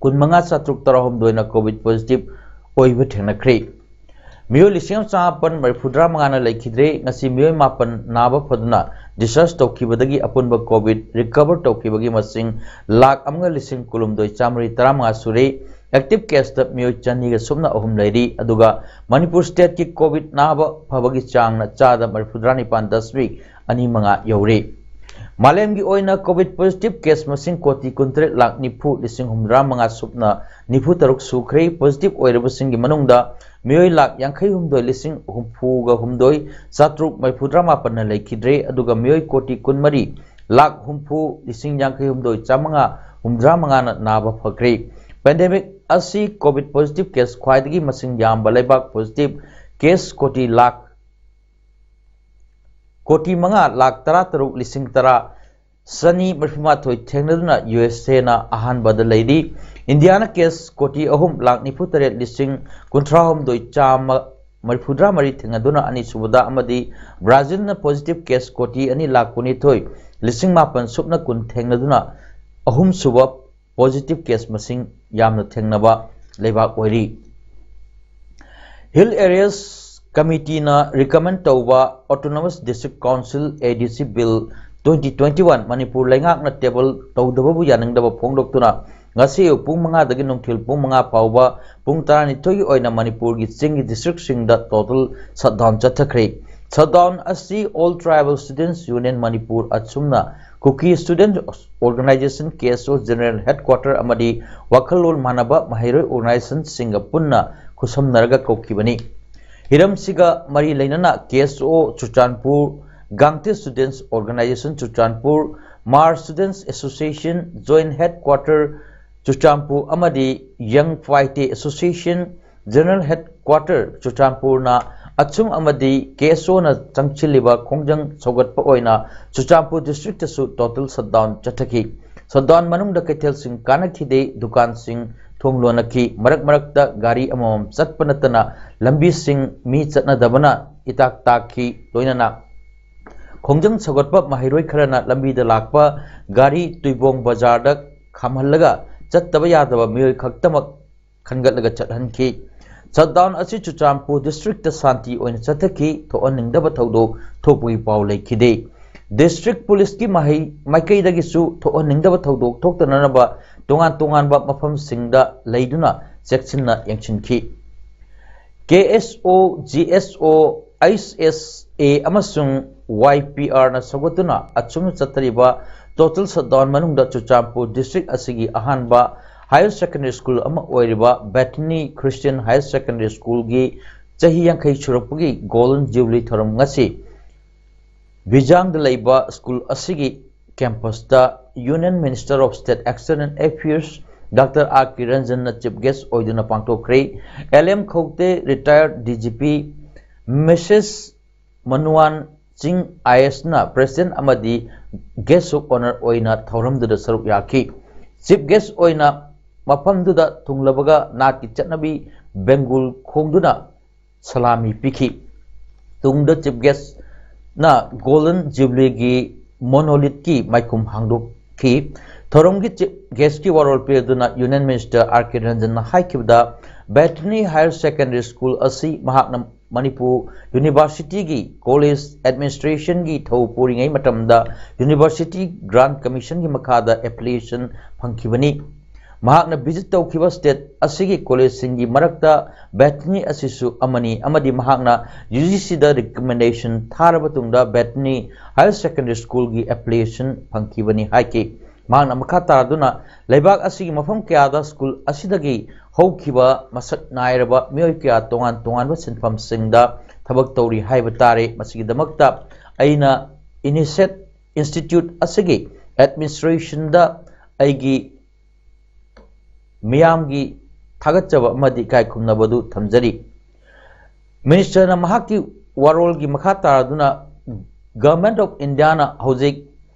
ꯀꯨꯟꯃꯉꯥ ꯆꯥꯇ꯭ꯔꯨꯛ ꯇꯔꯥꯍꯨꯝꯗꯣꯏꯅ ꯀꯣꯚꯤꯗ ꯄꯣꯖꯤꯇꯤꯚ ꯑꯣꯏꯕ ꯊꯦꯡꯅꯈ꯭ꯔꯦ꯫ ꯃꯤꯑꯣꯏ ꯂꯤꯁꯤꯡ ꯑꯃ ꯆꯥꯃꯥꯄꯟ ꯃꯔꯤꯐꯨꯇꯔꯥ ꯃꯉꯥꯅ ꯂꯩꯈꯤꯗ꯭ꯔꯦ꯫ ꯉꯁꯤ ꯃꯤꯑꯣꯏ ꯃꯥꯄꯟ ꯅꯥꯕ ꯐꯗꯨꯅ ꯗꯤꯁꯆꯥꯔꯖ ꯇꯧꯈꯤꯕꯗꯒꯤ ꯑꯄꯨꯟꯕ ꯀꯣꯚꯤꯗ ꯔꯤꯀꯚꯔ ꯇꯧꯈꯤꯕꯒꯤ ꯃꯁꯤꯡ ꯂꯥꯈ ꯑꯃꯒ ꯂꯤꯁꯤꯡ ꯀꯨꯟꯍꯨꯝꯗꯣꯏ ꯆꯥꯃꯔꯤ ꯇꯔꯥꯃꯉꯥ ꯁꯨꯔꯦ꯫ ꯑꯦꯛꯇꯤꯚ ꯀꯦꯁꯇ ꯃꯤꯑꯣꯏ ꯆꯅꯤꯒ ꯁꯨꯞꯅ ꯑꯍꯨꯝ ꯂꯩꯔꯤ꯫ ꯑꯗꯨꯒ ꯃꯅꯤꯄꯨꯔ ꯁ꯭ꯇꯦꯠꯀꯤ ꯀꯣꯚꯤꯗ ꯅꯥꯕ ꯐꯕꯒꯤ ꯆꯥꯡꯅ ꯆꯥꯗ ꯃꯔꯤꯐꯨꯇꯔꯥ ꯅꯤꯄꯥꯟ ꯗꯁꯃꯤꯛ ꯑꯅꯤ ꯃꯉꯥ ꯌꯧꯔꯦ꯫ ꯃꯥꯂꯦꯝꯒꯤ ꯑꯣꯏꯅ ꯀꯣꯚꯤꯗ ꯄꯣꯖꯤꯇꯤꯚ ꯀꯦꯁ ꯃꯁꯤꯡ ꯀꯣꯇꯤ ꯀꯨꯟꯇꯔꯦꯠ ꯂꯥꯈ ꯅꯤꯐꯨ ꯂꯤꯁꯤꯡ ꯍꯨꯝꯐꯨꯇꯔꯥ ꯃꯉꯥ ꯁꯨꯞꯅ ꯅꯤꯐꯨ ꯇꯔꯨꯛ ꯁꯨꯈ꯭ꯔꯦ꯫ ꯄꯣꯖꯤꯇꯤꯚ ꯑꯣꯏꯔꯕꯁꯤꯡꯒꯤ ꯃꯅꯨꯡꯗ ꯃꯤꯑꯣꯏ ꯂꯥꯈ ꯌꯥꯡꯈꯩ ꯍꯨꯝꯗꯣꯏ ꯂꯤꯁꯤꯡ ꯍꯨꯝꯐꯨꯒ ꯍꯨꯝꯗꯣꯏ ꯆꯥꯇ꯭ꯔꯨꯛ ꯃꯔꯤꯐꯨꯇꯔꯥ ꯃꯥꯄꯟꯅ ꯂꯩꯈꯤꯗ꯭ꯔꯦ꯫ ꯑꯗꯨꯒ ꯃꯤꯑꯣꯏ ꯀꯣꯇꯤ ꯀꯨꯟꯃꯔꯤ ꯂꯥꯈ ꯍꯨꯝꯐꯨ ꯂꯤꯁꯤꯡ ꯌꯥꯡꯈꯩ ꯍꯨꯝꯗꯣꯏ ꯆꯥꯃꯉꯥ ꯍꯨꯝꯐꯨꯇꯔꯥ ꯃꯉꯥꯅ ꯅꯥꯕ ꯐꯈ꯭ꯔꯦ꯫ ꯄꯦꯟꯗꯦꯃꯤꯛ ꯑꯁꯤ ꯀꯣꯚꯤꯗ ꯄꯣꯖꯤꯇꯤꯚ ꯀꯦꯁ ꯈ꯭ꯋꯥꯏꯗꯒꯤ ꯃꯁꯤꯡ ꯌꯥꯝꯕ ꯂꯩꯕꯥꯛ ꯄꯣꯖꯤꯇꯤꯚ ꯀꯦꯁ ꯀꯣꯇꯤ ꯂꯥꯈ ꯀꯣꯇꯤ ꯃꯉꯥ ꯂꯥꯈ ꯇꯔꯥꯇꯔꯨꯛ ꯂꯤꯁꯤꯡ ꯇꯔꯥ ꯆꯅꯤ ꯃꯔꯤꯐꯨꯃꯥꯊꯣꯏ ꯊꯦꯡꯅꯗꯨꯅ ꯌꯨ ꯑꯦꯁ ꯑꯦꯅ ꯑꯍꯥꯟꯕꯗ ꯂꯩꯔꯤ꯫ ꯏꯟꯗꯤꯌꯥꯅ ꯀꯦꯁ ꯀꯣꯇꯤ ꯑꯍꯨꯝ ꯂꯥꯈ ꯅꯤꯐꯨꯇꯔꯦꯠ ꯂꯤꯁꯤꯡ ꯀꯨꯟꯊ꯭ꯔꯥꯍꯨꯝꯗꯣꯏ ꯆꯥꯝꯃ ꯃꯔꯤꯐꯨꯇꯔꯥ ꯃꯔꯤ ꯊꯦꯡꯅꯗꯨꯅ ꯑꯅꯤꯁꯨꯕꯗ ꯑꯃꯗꯤ ꯕ꯭ꯔꯥꯖꯤꯜꯅ ꯄꯣꯖꯤꯇꯤꯚ ꯀꯦꯁ ꯀꯣꯇꯤ ꯑꯅꯤ ꯂꯥꯈ ꯀꯨꯟꯅꯤꯊꯣꯏ ꯂꯤꯁꯤꯡ ꯃꯥꯄꯟ ꯁꯨꯞꯅ ꯀꯨꯟ ꯊꯦꯡꯅꯗꯨꯅ ꯑꯍꯨꯝꯁꯨꯕ ꯄꯣꯖꯤꯇꯤꯚ ꯀꯦꯁ ꯃꯁꯤꯡ ꯌꯥꯝꯅ ꯊꯦꯡꯅꯕ ꯂꯩꯕꯥꯛ ꯑꯣꯏꯔꯤ꯫ ꯍꯤꯜ ꯑꯦꯔꯤꯌꯥꯁ ꯀꯃꯤꯇꯤꯅ ꯔꯤꯀꯃꯦꯟ ꯇꯧꯕ ꯑꯣꯇꯣꯅꯣꯃꯁ ꯗꯤꯁꯇ꯭ꯔꯤꯛ ꯀꯥꯎꯟꯁꯤꯜ, ꯑꯦ ꯗꯤ ꯁꯤ, ꯕꯤꯜ twenty twenty-one ꯃꯅꯤꯄꯨꯔ ꯂꯩꯉꯥꯛꯅ table ꯇꯧꯗꯕꯕꯨ ꯌꯥꯅꯤꯡꯗꯕ ꯐꯣꯡꯗꯣꯛꯇꯨꯅ ꯉꯁꯤ ꯑꯌꯨꯛ ꯄꯨꯡ ꯃꯉꯥꯗꯒꯤ ꯅꯨꯡꯊꯤꯜ ꯄꯨꯡ ꯃꯉꯥ ꯐꯥꯎꯕ ꯄꯨꯡ ꯇꯔꯥꯅꯤꯊꯣꯏꯒꯤ ꯑꯣꯏꯅ ꯃꯅꯤꯄꯨꯔꯒꯤ ꯆꯤꯡꯒꯤ districtꯁꯤꯡꯗ total shutdown ꯆꯠꯊꯈ꯭ꯔꯦ꯫ Shutdown ꯑꯁꯤ All Tribal Students Union Manipur ꯑꯁꯨꯝꯅ Kuki Student Organisation, KSO General Headquarter ꯑꯃꯗꯤ ꯋꯥꯈꯜꯂꯣꯟ ꯃꯥꯟꯅꯕ ꯃꯍꯩꯔꯣꯏ organisationꯁꯤꯡꯒ ꯄꯨꯟꯅ ꯈꯨꯠꯁꯝꯅꯔꯒ ꯀꯧꯈꯤꯕꯅꯤ꯫ ꯍꯤꯔꯝꯁꯤꯒ ꯃꯔꯤ ꯂꯩꯅꯅ KSO Churachandpur, Gangte Students Organisation Churachandpur, Hmar Students Association Joint Headquarter Churachandpur ꯑꯃꯗꯤ Young Paite Association General Headquarter ꯆꯨꯔꯆꯥꯟꯄꯨꯔꯅ ꯑꯆꯨꯝ ꯑꯃꯗꯤ KSOꯅ ꯆꯪꯁꯤꯜꯂꯤꯕ ꯈꯣꯡꯖꯪ ꯁꯧꯒꯠꯄ ꯑꯣꯏꯅ ꯆꯨꯔꯆꯥꯟꯄꯨꯔ districtꯇꯁꯨ total shutdown ꯆꯠꯊꯈꯤ꯫ Shutdown ꯃꯅꯨꯡꯗ ꯀꯩꯊꯦꯜꯁꯤꯡ ꯀꯥꯟꯅꯈꯤꯗꯦ, ꯗꯨꯀꯥꯟꯁꯤꯡ ꯊꯣꯡ ꯂꯣꯟꯅꯈꯤ꯫ ꯃꯔꯛ ꯃꯔꯛꯇ ꯒꯥꯔꯤ ꯑꯃꯃꯝ ꯆꯠꯄ ꯅꯠꯇꯅ ꯂꯝꯕꯤꯁꯤꯡ ꯃꯤ ꯆꯠꯅꯗꯕꯅ ꯏꯇꯥꯛ ꯇꯥꯛꯈꯤ꯫ ꯂꯣꯏꯅꯅ ꯈꯣꯡꯖꯪ ꯁꯧꯒꯠꯄ ꯃꯍꯩꯔꯣꯏ ꯈꯔꯅ ꯂꯝꯕꯤꯗ ꯂꯥꯛꯄ ꯒꯥꯔꯤ ꯇꯨꯏꯕꯣꯡ ꯕꯖꯥꯔꯗ ꯈꯥꯝꯍꯜꯂꯒ ꯆꯠꯇꯕ ꯌꯥꯗꯕ ꯃꯤꯑꯣꯏ ꯈꯛꯇꯃꯛ ꯈꯟꯒꯠꯂꯒ ꯆꯠꯍꯟꯈꯤ꯫ Shutdown ꯑꯁꯤ ꯆꯨꯔꯆꯥꯟꯄꯨꯔ districtꯇ ꯁꯥꯟꯇꯤ ꯑꯣꯏꯅ ꯆꯠꯊꯈꯤ, ꯊꯣꯛꯍꯟꯅꯤꯡꯗꯕ ꯊꯧꯗꯣꯛ ꯊꯣꯛꯄꯒꯤ ꯄꯥꯎ ꯂꯩꯈꯤꯗꯦ꯫ District policeꯀꯤ ꯃꯍꯩ-, ꯃꯥꯏꯀꯩꯗꯒꯤꯁꯨ ꯊꯣꯛꯍꯟꯅꯤꯡꯗꯕ ꯊꯧꯗꯣꯛ ꯊꯣꯛꯇꯅꯅꯕ ꯇꯣꯉꯥꯟ ꯇꯣꯉꯥꯟꯕ ꯃꯐꯝꯁꯤꯡꯗ ꯂꯩꯗꯨꯅ ꯆꯦꯛꯁꯤꯟꯅ ꯌꯦꯡꯁꯤꯟꯈꯤ꯫ KSO, GSO, HSA ꯑꯃꯁꯨꯡ YPRꯅ ꯁꯧꯒꯠꯇꯨꯅ ꯑꯆꯨꯝꯅ ꯆꯠꯊꯔꯤꯕ total shutdown ꯃꯅꯨꯡꯗ ꯆꯨꯔꯆꯥꯟꯄꯨꯔ district ꯑꯁꯤꯒꯤ ꯑꯍꯥꯟꯕ higher secondary school ꯑꯃ ꯑꯣꯏꯔꯤꯕ Bethany Christian Higher Secondary Schoolꯒꯤ ꯆꯍꯤ ꯌꯥꯡꯈꯩ ꯁꯨꯔꯛꯄꯒꯤ Golden Jubilee ꯊꯧꯔꯝ ꯉꯁꯤ ꯕꯤꯖꯥꯡꯗ ꯂꯩꯕ school ꯑꯁꯤꯒꯤ campusꯇ Union Minister of State External Affairs Doctor R K Ranjanꯅ chief guest ꯑꯣꯏꯗꯨꯅ ꯄꯥꯡꯊꯣꯛꯈ꯭ꯔꯦ꯫ L M Khote, retired DGP, Missus Manuan Ching, IASꯅ president ꯑꯃꯗꯤ guest of honour ꯑꯣꯏꯅ ꯊꯧꯔꯝꯗꯨꯗ ꯁꯔꯨꯛ ꯌꯥꯈꯤ꯫ Chief guest ꯑꯣꯏꯅ ꯃꯐꯝꯗꯨꯗ ꯊꯨꯡꯂꯕꯒ ꯅꯥꯠꯀꯤ ꯆꯠꯅꯕꯤ ꯕꯦꯡꯒꯨꯜ ꯈꯣꯡꯗꯨꯅ ꯁꯂꯥꯃꯤ ꯄꯤꯈꯤ꯫ ꯇꯨꯡꯗ chief guestꯅ Golden Jubileeꯒꯤ monolithꯀꯤ ꯃꯥꯏꯈꯨꯝ ꯍꯥꯡꯗꯣꯛꯈꯤ꯫ ꯊꯧꯔꯝꯒꯤ chief guestꯀꯤ ꯋꯥꯔꯣꯜ ꯄꯤꯔꯗꯨꯅ Union Minister R K Ranjanꯅ ꯍꯥꯏꯈꯤꯕꯗ, Bethany Higher Secondary School ꯑꯁꯤ ꯃꯍꯥꯛꯅ ꯃꯅꯤꯄꯨꯔ ꯌꯨꯅꯤꯚꯔꯁꯤꯇꯤꯒꯤ ꯀꯣꯂꯦꯖ ꯑꯦꯗꯃꯤꯅꯤꯁꯇ꯭ꯔꯦꯁꯟꯒꯤ ꯊꯧ ꯄꯨꯔꯤꯉꯩ ꯃꯇꯝꯗ ꯌꯨꯅꯤꯚꯔꯁꯤꯇꯤ ꯒ꯭ꯔꯥꯟ ꯀꯃꯤꯁꯟꯒꯤ ꯃꯈꯥꯗ ꯑꯦꯐꯤꯂꯤꯌꯦꯁꯟ ꯐꯪꯈꯤꯕꯅꯤ꯫ ꯃꯍꯥꯛꯅ ꯚꯤꯖꯤꯠ ꯇꯧꯈꯤꯕ ꯁ꯭ꯇꯦꯠ ꯑꯁꯤꯒꯤ ꯀꯣꯂꯦꯖꯁꯤꯡꯒꯤ ꯃꯔꯛꯇ ꯕꯦꯇꯅꯤ ꯑꯁꯤꯁꯨ ꯑꯃꯅꯤ, ꯑꯃꯗꯤ ꯃꯍꯥꯛꯅ ꯌꯨ ꯖꯤ ꯁꯤꯗ ꯔꯤꯀꯃꯦꯟꯗꯦꯁꯟ ꯊꯥꯔꯕ ꯇꯨꯡꯗ ꯕꯦꯇꯅꯤ ꯍꯥꯌꯔ ꯁꯦꯀꯦꯟꯗꯔꯤ ꯁ꯭ꯀꯨꯜꯒꯤ ꯑꯦꯐꯤꯂꯤꯌꯦꯁꯟ ꯐꯪꯈꯤꯕꯅꯤ ꯍꯥꯏꯈꯤ꯫ ꯃꯍꯥꯛꯅ ꯃꯈꯥ ꯇꯥꯗꯨꯅ ꯂꯩꯕꯥꯛ ꯑꯁꯤꯒꯤ ꯃꯐꯝ ꯀꯌꯥꯗ ꯁ꯭ꯀꯨꯜ ꯑꯁꯤꯗꯒꯤ ꯍꯧꯈꯤꯕ ꯃꯁꯛ ꯅꯥꯏꯔꯕ ꯃꯤꯑꯣꯏ ꯀꯌꯥ ꯇꯣꯉꯥꯟ ꯇꯣꯉꯥꯟꯕ ꯁꯤꯟꯐꯝꯁꯤꯡꯗ ꯊꯕꯛ ꯇꯧꯔꯤ ꯍꯥꯏꯕ ꯇꯥꯔꯦ꯫ ꯃꯁꯤꯒꯤꯗꯃꯛꯇ ꯑꯩꯅ ꯏꯅꯤꯁꯦꯠ ꯏꯟꯁꯇꯤꯇ꯭ꯌꯨꯠ ꯑꯁꯤꯒꯤ ꯑꯦꯗꯃꯤꯅꯤꯁꯇ꯭ꯔꯦꯁꯟꯗ ꯑꯩꯒꯤ ꯃꯤꯌꯥꯝꯒꯤ ꯊꯥꯒꯠꯆꯕ ꯑꯃꯗꯤ ꯏꯀꯥꯏ ꯈꯨꯝꯅꯕꯗꯨ ꯊꯝꯖꯔꯤ꯫ ꯃꯤꯅꯤꯁꯇꯔꯅ ꯃꯍꯥꯛꯀꯤ ꯋꯥꯔꯣꯜꯒꯤ ꯃꯈꯥ ꯇꯥꯔꯗꯨꯅ Government of Indiaꯅ ꯍꯧꯖꯤꯛ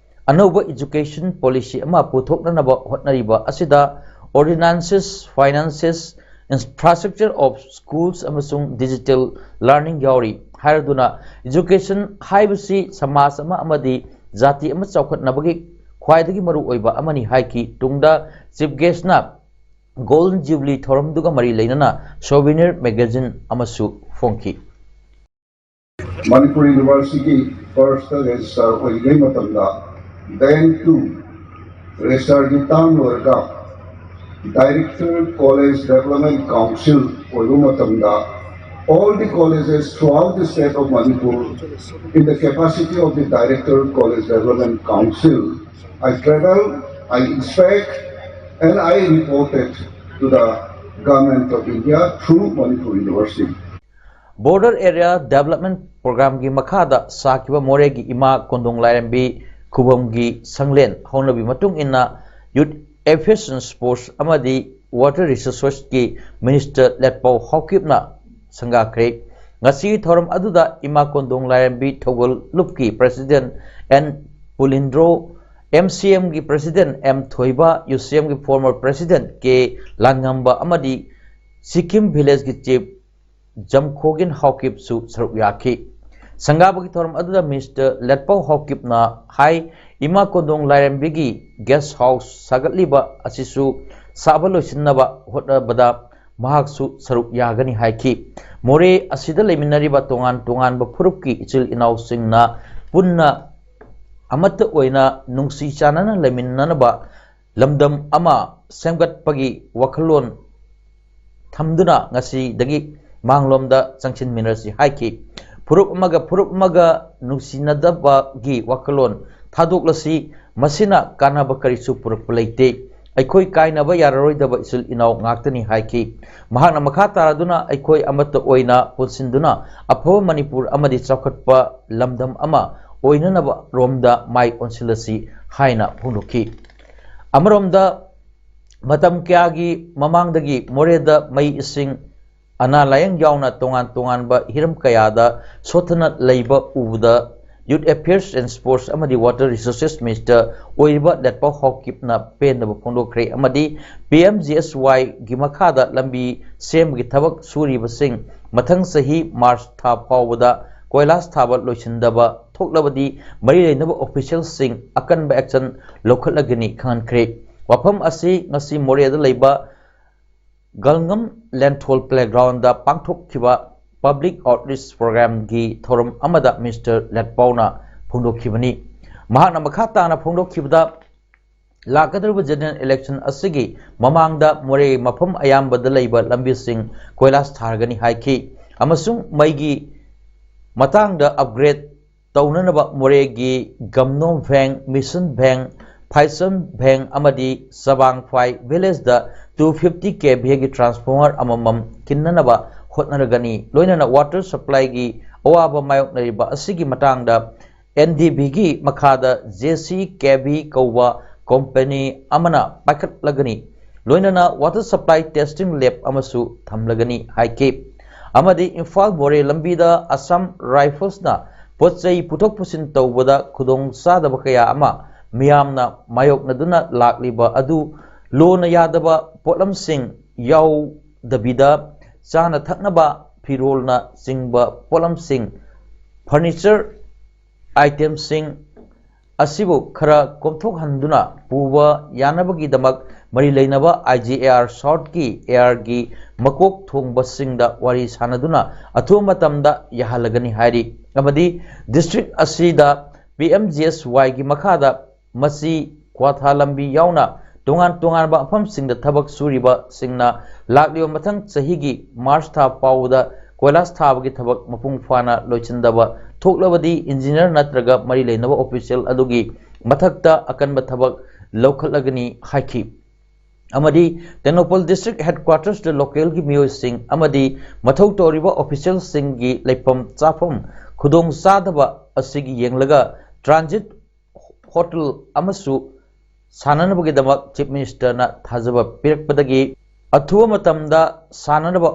ꯑꯅꯧꯕ education policy ꯑꯃ ꯄꯨꯊꯣꯛꯅꯅꯕ ꯍꯣꯠꯅꯔꯤꯕ ꯑꯁꯤꯗ ordinances, finances, infrastructure of schools ꯑꯃꯁꯨꯡ digital learning ꯌꯥꯎꯔꯤ ꯍꯥꯏꯔꯗꯨꯅ education ꯍꯥꯏꯕꯁꯤ ꯁꯃꯥꯖ ꯑꯃ ꯑꯃꯗꯤ ꯖꯥꯇꯤ ꯑꯃ ꯆꯥꯎꯈꯠꯅꯕꯒꯤ ꯈ꯭ꯋꯥꯏꯗꯒꯤ ꯃꯔꯨꯑꯣꯏꯕ ꯑꯃꯅꯤ ꯍꯥꯏꯈꯤ꯫ ꯇꯨꯡꯗ Chief Guestꯅ Golden Jubilee ꯊꯧꯔꯝꯗꯨꯒ ꯃꯔꯤ ꯂꯩꯅꯅ souvenir magazine ꯑꯃꯁꯨ ꯐꯣꯡꯈꯤ꯫ ꯃꯅꯤꯄꯨꯔ ꯌꯨꯅꯤꯚꯔꯁꯤꯇꯤꯒꯤ ꯐꯥꯔꯁꯇ ꯔꯦꯖꯤꯁꯇ꯭ꯔꯥꯔ ꯑꯣꯏꯔꯤꯉꯩ ꯃꯇꯝꯗ ꯕꯦꯡ ꯇꯨ ꯔꯦꯖꯤꯁꯇ꯭ꯔꯥꯔꯒꯤ ꯇꯥꯝ ꯂꯣꯏꯔꯒ ꯗꯥꯏꯔꯦꯛꯇꯔ ꯀꯣꯂꯦꯖ ꯗꯦꯕꯂꯞꯃꯦꯟ ꯀꯥꯎꯟꯁꯤꯜ ꯑꯣꯏꯕ ꯃꯇꯝꯗ all the colleges throughout the state of Manipur in the capacity of the director college development council I travel, I inspect, and I reported to the Government of India through Manipur University. Border Area Development Programꯒꯤ ꯃꯈꯥꯗ ꯁꯥꯈꯤꯕ ꯃꯣꯔꯦꯒꯤ ꯏꯃꯥ ꯀꯣꯟꯗꯣꯡ ꯂꯥꯏꯔꯦꯝꯕꯤ ꯈꯨꯕꯝꯒꯤ ꯁꯪꯂꯦꯟ ꯍꯧꯅꯕꯤ ꯃꯇꯨꯡ ꯏꯟꯅ Youth Aviation Sports ꯑꯃꯗꯤ Water Resourcesꯀꯤ Minister ꯂꯦꯠꯄꯥꯎ ꯍꯥꯎꯀꯤꯞꯅ ꯁꯪꯒꯥꯈ꯭ꯔꯦ꯫ ꯉꯁꯤꯒꯤ ꯊꯧꯔꯝ ꯑꯗꯨꯗ ꯏꯃꯥ ꯀꯣꯟꯗꯣꯡ ꯂꯥꯏꯔꯦꯝꯕꯤ ꯊꯧꯒꯜ ꯂꯨꯞꯀꯤ President ꯑꯦꯟ ꯄꯨꯂꯤꯟꯗ꯭ꯔꯣ, MCMꯒꯤ President ꯑꯦꯝ ꯊꯣꯏꯕ, UCMꯒꯤ former President ꯀꯦ ꯂꯥꯟꯉꯝꯕ ꯑꯃꯗꯤ ꯁꯤꯛꯀꯤꯝ Villageꯀꯤ Chief ꯖꯝꯈꯣꯒꯤꯟ ꯍꯥꯎꯀꯤꯞꯁꯨ ꯁꯔꯨꯛ ꯌꯥꯈꯤ꯫ ꯁꯪꯒꯥꯕꯒꯤ ꯊꯧꯔꯝ ꯑꯗꯨꯗ Minister ꯂꯦꯠꯄꯥꯎ ꯍꯥꯎꯀꯤꯞꯅ ꯍꯥꯏ, ꯏꯃꯥ ꯀꯣꯟꯗꯣꯡ ꯂꯥꯏꯔꯦꯝꯕꯤꯒꯤ guest house ꯁꯥꯒꯠꯂꯤꯕ ꯑꯁꯤꯁꯨ ꯁꯥꯕ ꯂꯣꯏꯁꯤꯟꯅꯕ ꯍꯣꯠꯅꯕꯗ ꯃꯍꯥꯛꯁꯨ ꯁꯔꯨꯛ ꯌꯥꯒꯅꯤ ꯍꯥꯏꯈꯤ꯫ ꯃꯣꯔꯦ ꯑꯁꯤꯗ ꯂꯩꯃꯤꯟꯅꯔꯤꯕ ꯇꯣꯉꯥꯟ ꯇꯣꯉꯥꯟꯕ ꯐꯨꯔꯨꯞꯀꯤ ꯏꯆꯤꯜ ꯏꯅꯥꯎꯁꯤꯡꯅ ꯄꯨꯟꯅ ꯑꯃꯠꯇ ꯑꯣꯏꯅ ꯅꯨꯡꯁꯤ ꯆꯥꯟꯅꯅ ꯂꯩꯃꯤꯟꯅꯅꯕ ꯂꯝꯗꯝ ꯑꯃ ꯁꯦꯝꯒꯠꯄꯒꯤ ꯋꯥꯈꯜꯂꯣꯟ ꯊꯝꯗꯨꯅ ꯉꯁꯤꯗꯒꯤ ꯃꯥꯡꯂꯣꯝꯗ ꯆꯪꯁꯤꯟꯃꯤꯟꯅꯔꯁꯤ ꯍꯥꯏꯈꯤ꯫ ꯐꯨꯔꯨꯞ ꯑꯃꯒ ꯐꯨꯔꯨꯞ ꯑꯃꯒ ꯅꯨꯡꯁꯤꯅꯗꯕꯒꯤ ꯋꯥꯈꯜꯂꯣꯟ ꯊꯥꯗꯣꯛꯂꯁꯤ, ꯃꯁꯤꯅ ꯀꯥꯟꯅꯕ ꯀꯔꯤꯁꯨ ꯄꯨꯔꯛꯄ ꯂꯩꯇꯦ꯫ ꯑꯩꯈꯣꯏ ꯀꯥꯏꯅꯕ ꯌꯥꯔꯔꯣꯏꯗꯕ ꯏꯆꯤꯜ ꯏꯅꯥꯎ ꯉꯥꯛꯇꯅꯤ ꯍꯥꯏꯈꯤ꯫ ꯃꯍꯥꯛꯅ ꯃꯈꯥ ꯇꯥꯔꯗꯨꯅ ꯑꯩꯈꯣꯏ ꯑꯃꯠꯇ ꯑꯣꯏꯅ ꯄꯨꯟꯁꯤꯟꯗꯨꯅ ꯑꯐꯕ ꯃꯅꯤꯄꯨꯔ ꯑꯃꯗꯤ ꯆꯥꯎꯈꯠꯄ ꯂꯝꯗꯝ ꯑꯃ ꯑꯣꯏꯅꯅꯕ ꯔꯣꯝꯗ ꯃꯥꯏ ꯑꯣꯟꯁꯤꯜꯂꯁꯤ ꯍꯥꯏꯅ ꯐꯣꯡꯗꯣꯛꯈꯤ꯫ ꯑꯃꯔꯣꯝꯗ ꯃꯇꯝ ꯀꯌꯥꯒꯤ ꯃꯃꯥꯡꯗꯒꯤ ꯃꯣꯔꯦꯗ ꯃꯩ ꯏꯁꯤꯡ ꯑꯅꯥ ꯂꯥꯌꯦꯡ ꯌꯥꯎꯅ ꯇꯣꯉꯥꯟ ꯇꯣꯉꯥꯟꯕ ꯍꯤꯔꯝ ꯀꯌꯥꯗ ꯁꯣꯠꯊꯅ ꯂꯩꯕ ꯎꯕꯗ Youth Affairs and Sports ꯑꯃꯗꯤ Water Resources Minister ꯑꯣꯏꯔꯤꯕ ꯂꯦꯠꯄꯥꯎ ꯍꯥꯎꯀꯤꯞꯅ ꯄꯦꯟꯗꯕ ꯐꯣꯡꯗꯣꯛꯈ꯭ꯔꯦ ꯑꯃꯗꯤ P M G S Y ꯒꯤ ꯃꯈꯥꯗ ꯂꯝꯕꯤ ꯁꯦꯝꯕꯒꯤ ꯊꯕꯛ ꯁꯨꯔꯤꯕꯁꯤꯡ ꯃꯊꯪ ꯆꯍꯤ ꯃꯥꯔꯆ ꯊꯥ ꯐꯥꯎꯕꯗ ꯀꯣꯏꯂꯥꯁ ꯊꯥꯕ ꯂꯣꯏꯁꯤꯟꯗꯕ ꯊꯣꯛꯂꯕꯗꯤ ꯃꯔꯤ ꯂꯩꯅꯕ ꯑꯣꯐꯤꯁꯤꯌꯦꯜꯁꯤꯡ ꯑꯀꯟꯕ action ꯂꯧꯈꯠꯂꯒꯅꯤ ꯈꯪꯍꯟꯈ꯭ꯔꯦ꯫ ꯋꯥꯐꯝ ꯑꯁꯤ ꯉꯁꯤ ꯃꯣꯔꯦꯗ ꯂꯩꯕ ꯒꯜꯉꯝ ꯂꯦꯟꯊꯣꯜ playground ꯗ ꯄꯥꯡꯊꯣꯛꯈꯤꯕ public outreach program ꯒꯤ ꯊꯧꯔꯝ ꯑꯃꯗ Minister ꯂꯦꯠꯄꯥꯎꯅ ꯐꯣꯡꯗꯣꯛꯈꯤꯕꯅꯤ꯫ ꯃꯍꯥꯛꯅ ꯃꯈꯥ ꯇꯥꯅ ꯐꯣꯡꯗꯣꯛꯈꯤꯕꯗ, ꯂꯥꯛꯀꯗꯧꯔꯤꯕ general election ꯑꯁꯤꯒꯤ ꯃꯃꯥꯡꯗ ꯃꯣꯔꯦ ꯃꯐꯝ ꯑꯌꯥꯝꯕꯗ ꯂꯩꯕ ꯂꯝꯕꯤꯁꯤꯡ ꯀꯣꯏꯂꯥꯁ ꯊꯥꯔꯒꯅꯤ ꯍꯥꯏꯈꯤ ꯑꯃꯁꯨꯡ ꯃꯩꯒꯤ ꯃꯇꯥꯡꯗ upgrade ꯇꯧꯅꯅꯕ ꯃꯣꯔꯦꯒꯤ ꯒꯝꯅꯣ ꯚꯦꯡ, ꯃꯤꯁꯟ ꯚꯦꯡ, ꯐꯥꯏꯁꯟ ꯚꯦꯡ ꯑꯃꯗꯤ ꯆꯕꯥꯡꯐꯥꯏ village ꯗ two fifty K V ꯒꯤ transformer ꯑꯃꯃꯝ ꯈꯤꯟꯅꯅꯕ ꯍꯣꯠꯅꯔꯒꯅꯤ꯫ ꯂꯣꯏꯅꯅ water supply ꯒꯤ ꯑꯋꯥꯕ ꯃꯥꯌꯣꯛꯅꯔꯤꯕ ꯑꯁꯤꯒꯤ ꯃꯇꯥꯡꯗ N D B ꯒꯤ ꯃꯈꯥꯗ J C K V ꯀꯧꯕ company ꯑꯃꯅ ꯄꯥꯏꯈꯠꯂꯒꯅꯤ꯫ ꯂꯣꯏꯅꯅ water supply testing lab ꯑꯃꯁꯨ ꯊꯝꯂꯒꯅꯤ ꯍꯥꯏꯈꯤ꯫ ꯑꯃꯗꯤ ꯏꯝꯐꯥꯜ ꯃꯣꯔꯦ ꯂꯝꯕꯤꯗ Assam Rifles ꯅ ꯄꯣꯠ ꯆꯩ ꯄꯨꯊꯣꯛ ꯄꯨꯁꯤꯟ ꯇꯧꯕꯗ ꯈꯨꯗꯣꯡ ꯆꯥꯗꯕ ꯀꯌꯥ ꯑꯃ ꯃꯤꯌꯥꯝꯅ ꯃꯥꯌꯣꯛꯅꯗꯨꯅ ꯂꯥꯛꯂꯤꯕ ꯑꯗꯨ ꯂꯣꯅ ꯌꯥꯗꯕ ꯄꯣꯠꯂꯝꯁꯤꯡ ꯌꯥꯎꯗꯕꯤꯗ ꯆꯥꯅ ꯊꯛꯅꯕ ꯐꯤꯔꯣꯜꯅ ꯆꯤꯡꯕ ꯄꯣꯠꯂꯝꯁꯤꯡ, furniture item ꯁꯤꯡ ꯑꯁꯤꯕꯨ ꯈꯔ ꯀꯣꯝꯊꯣꯛꯍꯟꯗꯨꯅ ꯄꯨꯕ ꯌꯥꯅꯕꯒꯤꯗꯃꯛ ꯃꯔꯤ ꯂꯩꯅꯕ ꯑꯥꯏ ꯖꯤ ꯑꯦ ꯑꯥꯔ ꯁꯥꯎꯠꯀꯤ ꯑꯦ ꯑꯥꯔꯒꯤ ꯃꯀꯣꯛ ꯊꯣꯡꯕꯁꯤꯡꯗ ꯋꯥꯔꯤ ꯁꯥꯅꯗꯨꯅ ꯑꯊꯨꯕ ꯃꯇꯝꯗ ꯌꯥꯍꯜꯂꯒꯅꯤ ꯍꯥꯏꯔꯤ꯫ ꯑꯃꯗꯤ ꯗꯤꯁꯇ꯭ꯔꯤꯛ ꯑꯁꯤꯗ ꯄꯤ ꯑꯦꯝ ꯖꯤ ꯑꯦꯁ ꯋꯥꯏꯒꯤ ꯃꯈꯥꯗ ꯃꯁꯤ ꯀ꯭ꯋꯥꯊꯥ ꯂꯝꯕꯤ ꯌꯥꯎꯅ ꯇꯣꯉꯥꯟ ꯇꯣꯉꯥꯟꯕ ꯃꯐꯝꯁꯤꯡꯗ ꯊꯕꯛ ꯁꯨꯔꯤꯕꯁꯤꯡꯅ ꯂꯥꯛꯂꯤꯕ ꯃꯊꯪ ꯆꯍꯤꯒꯤ ꯃꯥꯔꯆ ꯊꯥ ꯐꯥꯎꯕꯗ ꯀꯣꯏꯂꯥꯁ ꯊꯥꯕꯒꯤ ꯊꯕꯛ ꯃꯄꯨꯡ ꯐꯥꯅ ꯂꯣꯏꯁꯤꯟꯗꯕ ꯊꯣꯛꯂꯕꯗꯤ ꯏꯟꯖꯤꯅꯤꯌꯔ ꯅꯠꯇ꯭ꯔꯒ ꯃꯔꯤ ꯂꯩꯅꯕ ꯑꯣꯐꯤꯁꯤꯌꯦꯜ ꯑꯗꯨꯒꯤ ꯃꯊꯛꯇ ꯑꯀꯟꯕ ꯊꯕꯛ ꯂꯧꯈꯠꯂꯒꯅꯤ ꯍꯥꯏꯈꯤ꯫ ꯑꯃꯗꯤ ꯇꯦꯡꯅꯧꯄꯜ ꯗꯤꯁꯇ꯭ꯔꯤꯛ ꯍꯦꯗꯀ꯭ꯋꯥꯇꯔꯁꯇ ꯂꯣꯀꯦꯜꯒꯤ ꯃꯤꯑꯣꯏꯁꯤꯡ ꯑꯃꯗꯤ ꯃꯊꯧ ꯇꯧꯔꯤꯕ ꯑꯣꯐꯤꯁꯤꯌꯦꯜꯁꯤꯡꯒꯤ ꯂꯩꯐꯝ ꯆꯥꯐꯝ ꯈꯨꯗꯣꯡ ꯆꯥꯗꯕ ꯑꯁꯤꯒꯤ ꯌꯦꯡꯂꯒ ꯇ꯭ꯔꯥꯟꯖꯤꯠ ꯍꯣꯇꯦꯜ ꯑꯃꯁꯨ ꯁꯥꯅꯅꯕꯒꯤꯗꯃꯛ ꯆꯤꯐ ꯃꯤꯅꯤꯁꯇꯔꯅ ꯊꯥꯖꯕ ꯄꯤꯔꯛꯄꯗꯒꯤ ꯑꯊꯨꯕ ꯃꯇꯝꯗ ꯁꯥꯅꯅꯕ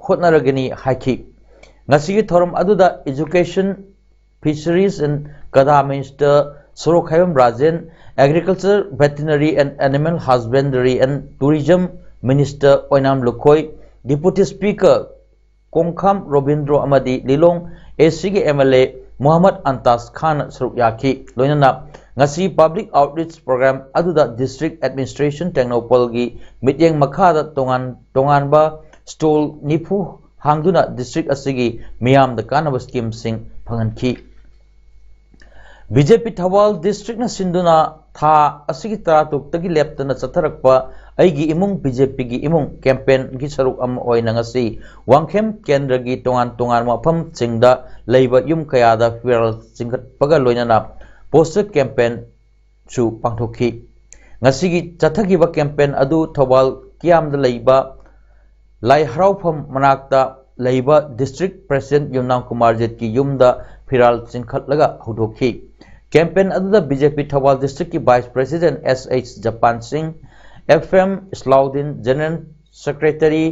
ꯍꯣꯠꯅꯔꯒꯅꯤ ꯍꯥꯏꯈꯤ꯫ ꯉꯁꯤꯒꯤ ꯊꯧꯔꯝ ꯑꯗꯨꯗ Education, Fisheries and Kada Minister Sorokhaibam Rajen, Agriculture, Veterinary and Animal Husbandry and Tourism Minister Oinam Lukhoi, Deputy Speaker ꯀꯣꯡꯈꯥꯝ Robindro ꯑꯃꯗꯤ ꯂꯤꯂꯣꯡ ꯑꯦ ꯁꯤꯒꯤ ꯑꯦꯝ ꯑꯦꯜ ꯑꯦ ꯃꯨꯍꯝꯃꯗ ꯑꯟꯇꯥꯖ ꯈꯥꯟꯅ ꯁꯔꯨꯛ ꯌꯥꯈꯤ꯫ ꯂꯣꯏꯅꯅ ꯉꯁꯤ Public Outreach Program ꯑꯗꯨꯗ District Administration ꯇꯦꯡꯅꯧꯄꯜꯒꯤ ꯃꯤꯠꯌꯦꯡ ꯃꯈꯥꯗ ꯇꯣꯉꯥꯟ ꯇꯣꯉꯥꯟꯕ stall ꯅꯤꯐꯨ ꯍꯥꯡꯗꯨꯅ ꯗꯤꯁꯇ꯭ꯔꯤꯛ ꯑꯁꯤꯒꯤ ꯃꯤꯌꯥꯝꯗ ꯀꯥꯟꯅꯕ ꯁ꯭ꯀꯤꯝꯁꯤꯡ ꯐꯪꯍꯟꯈꯤ꯫ ꯕꯤ ꯖꯦ ꯄꯤ ꯊꯧꯕꯥꯜ ꯗꯤꯁꯇ꯭ꯔꯤꯛꯅ ꯁꯤꯟꯗꯨꯅ ꯊꯥ ꯑꯁꯤꯒꯤ ꯇꯔꯥꯇꯔꯨꯛꯇꯒꯤ ꯂꯦꯞꯇꯅ ꯆꯠꯊꯔꯛꯄ ꯑꯩꯒꯤ ꯏꯃꯨꯡ ꯕꯤ ꯖꯦ ꯄꯤꯒꯤ ꯏꯃꯨꯡ ꯀꯦꯝꯄꯦꯟꯒꯤ ꯁꯔꯨꯛ ꯑꯃ ꯑꯣꯏꯅ ꯉꯁꯤ ꯋꯥꯡꯈꯦꯝ ꯀꯦꯟꯗ꯭ꯔꯒꯤ ꯇꯣꯉꯥꯟ ꯇꯣꯉꯥꯟꯕ ꯃꯐꯝꯁꯤꯡꯗ ꯂꯩꯕ ꯌꯨꯝ ꯀꯌꯥꯗ ꯐꯤꯔꯥꯜ ꯆꯤꯡꯈꯠꯄꯒ ꯂꯣꯏꯅꯅ ꯄꯣꯁꯇꯔ ꯀꯦꯝꯄꯦꯟꯁꯨ ꯄꯥꯡꯊꯣꯛꯈꯤ꯫ ꯉꯁꯤꯒꯤ ꯆꯠꯊꯈꯤꯕ ꯀꯦꯝꯄꯦꯟ ꯑꯗꯨ ꯊꯧꯕꯥꯜ ꯀꯤꯌꯥꯝꯗ ꯂꯩꯕ ꯂꯥꯏ ꯍꯔꯥꯎꯐꯝ ꯃꯅꯥꯛꯇ ꯂꯩꯕ ꯗꯤꯁꯇ꯭ꯔꯤꯛ ꯄ꯭ꯔꯦꯁꯤꯗꯦꯟꯠ ꯌꯨꯝꯅꯥꯝ ꯀꯨꯃꯥꯔꯖꯤꯠꯀꯤ ꯌꯨꯝꯗ ꯐꯤꯔꯥꯜ ꯆꯤꯡꯈꯠꯂꯒ ꯍꯧꯗꯣꯛꯈꯤ꯫ ꯀꯦꯝꯄꯦꯟ ꯑꯗꯨꯗ ꯕꯤ ꯖꯦ ꯄꯤ ꯊꯧꯕꯥꯜ ꯗꯤꯁꯇ꯭ꯔꯤꯛꯀꯤ vice president S H Japan Singh, F M Islauddin, general secretary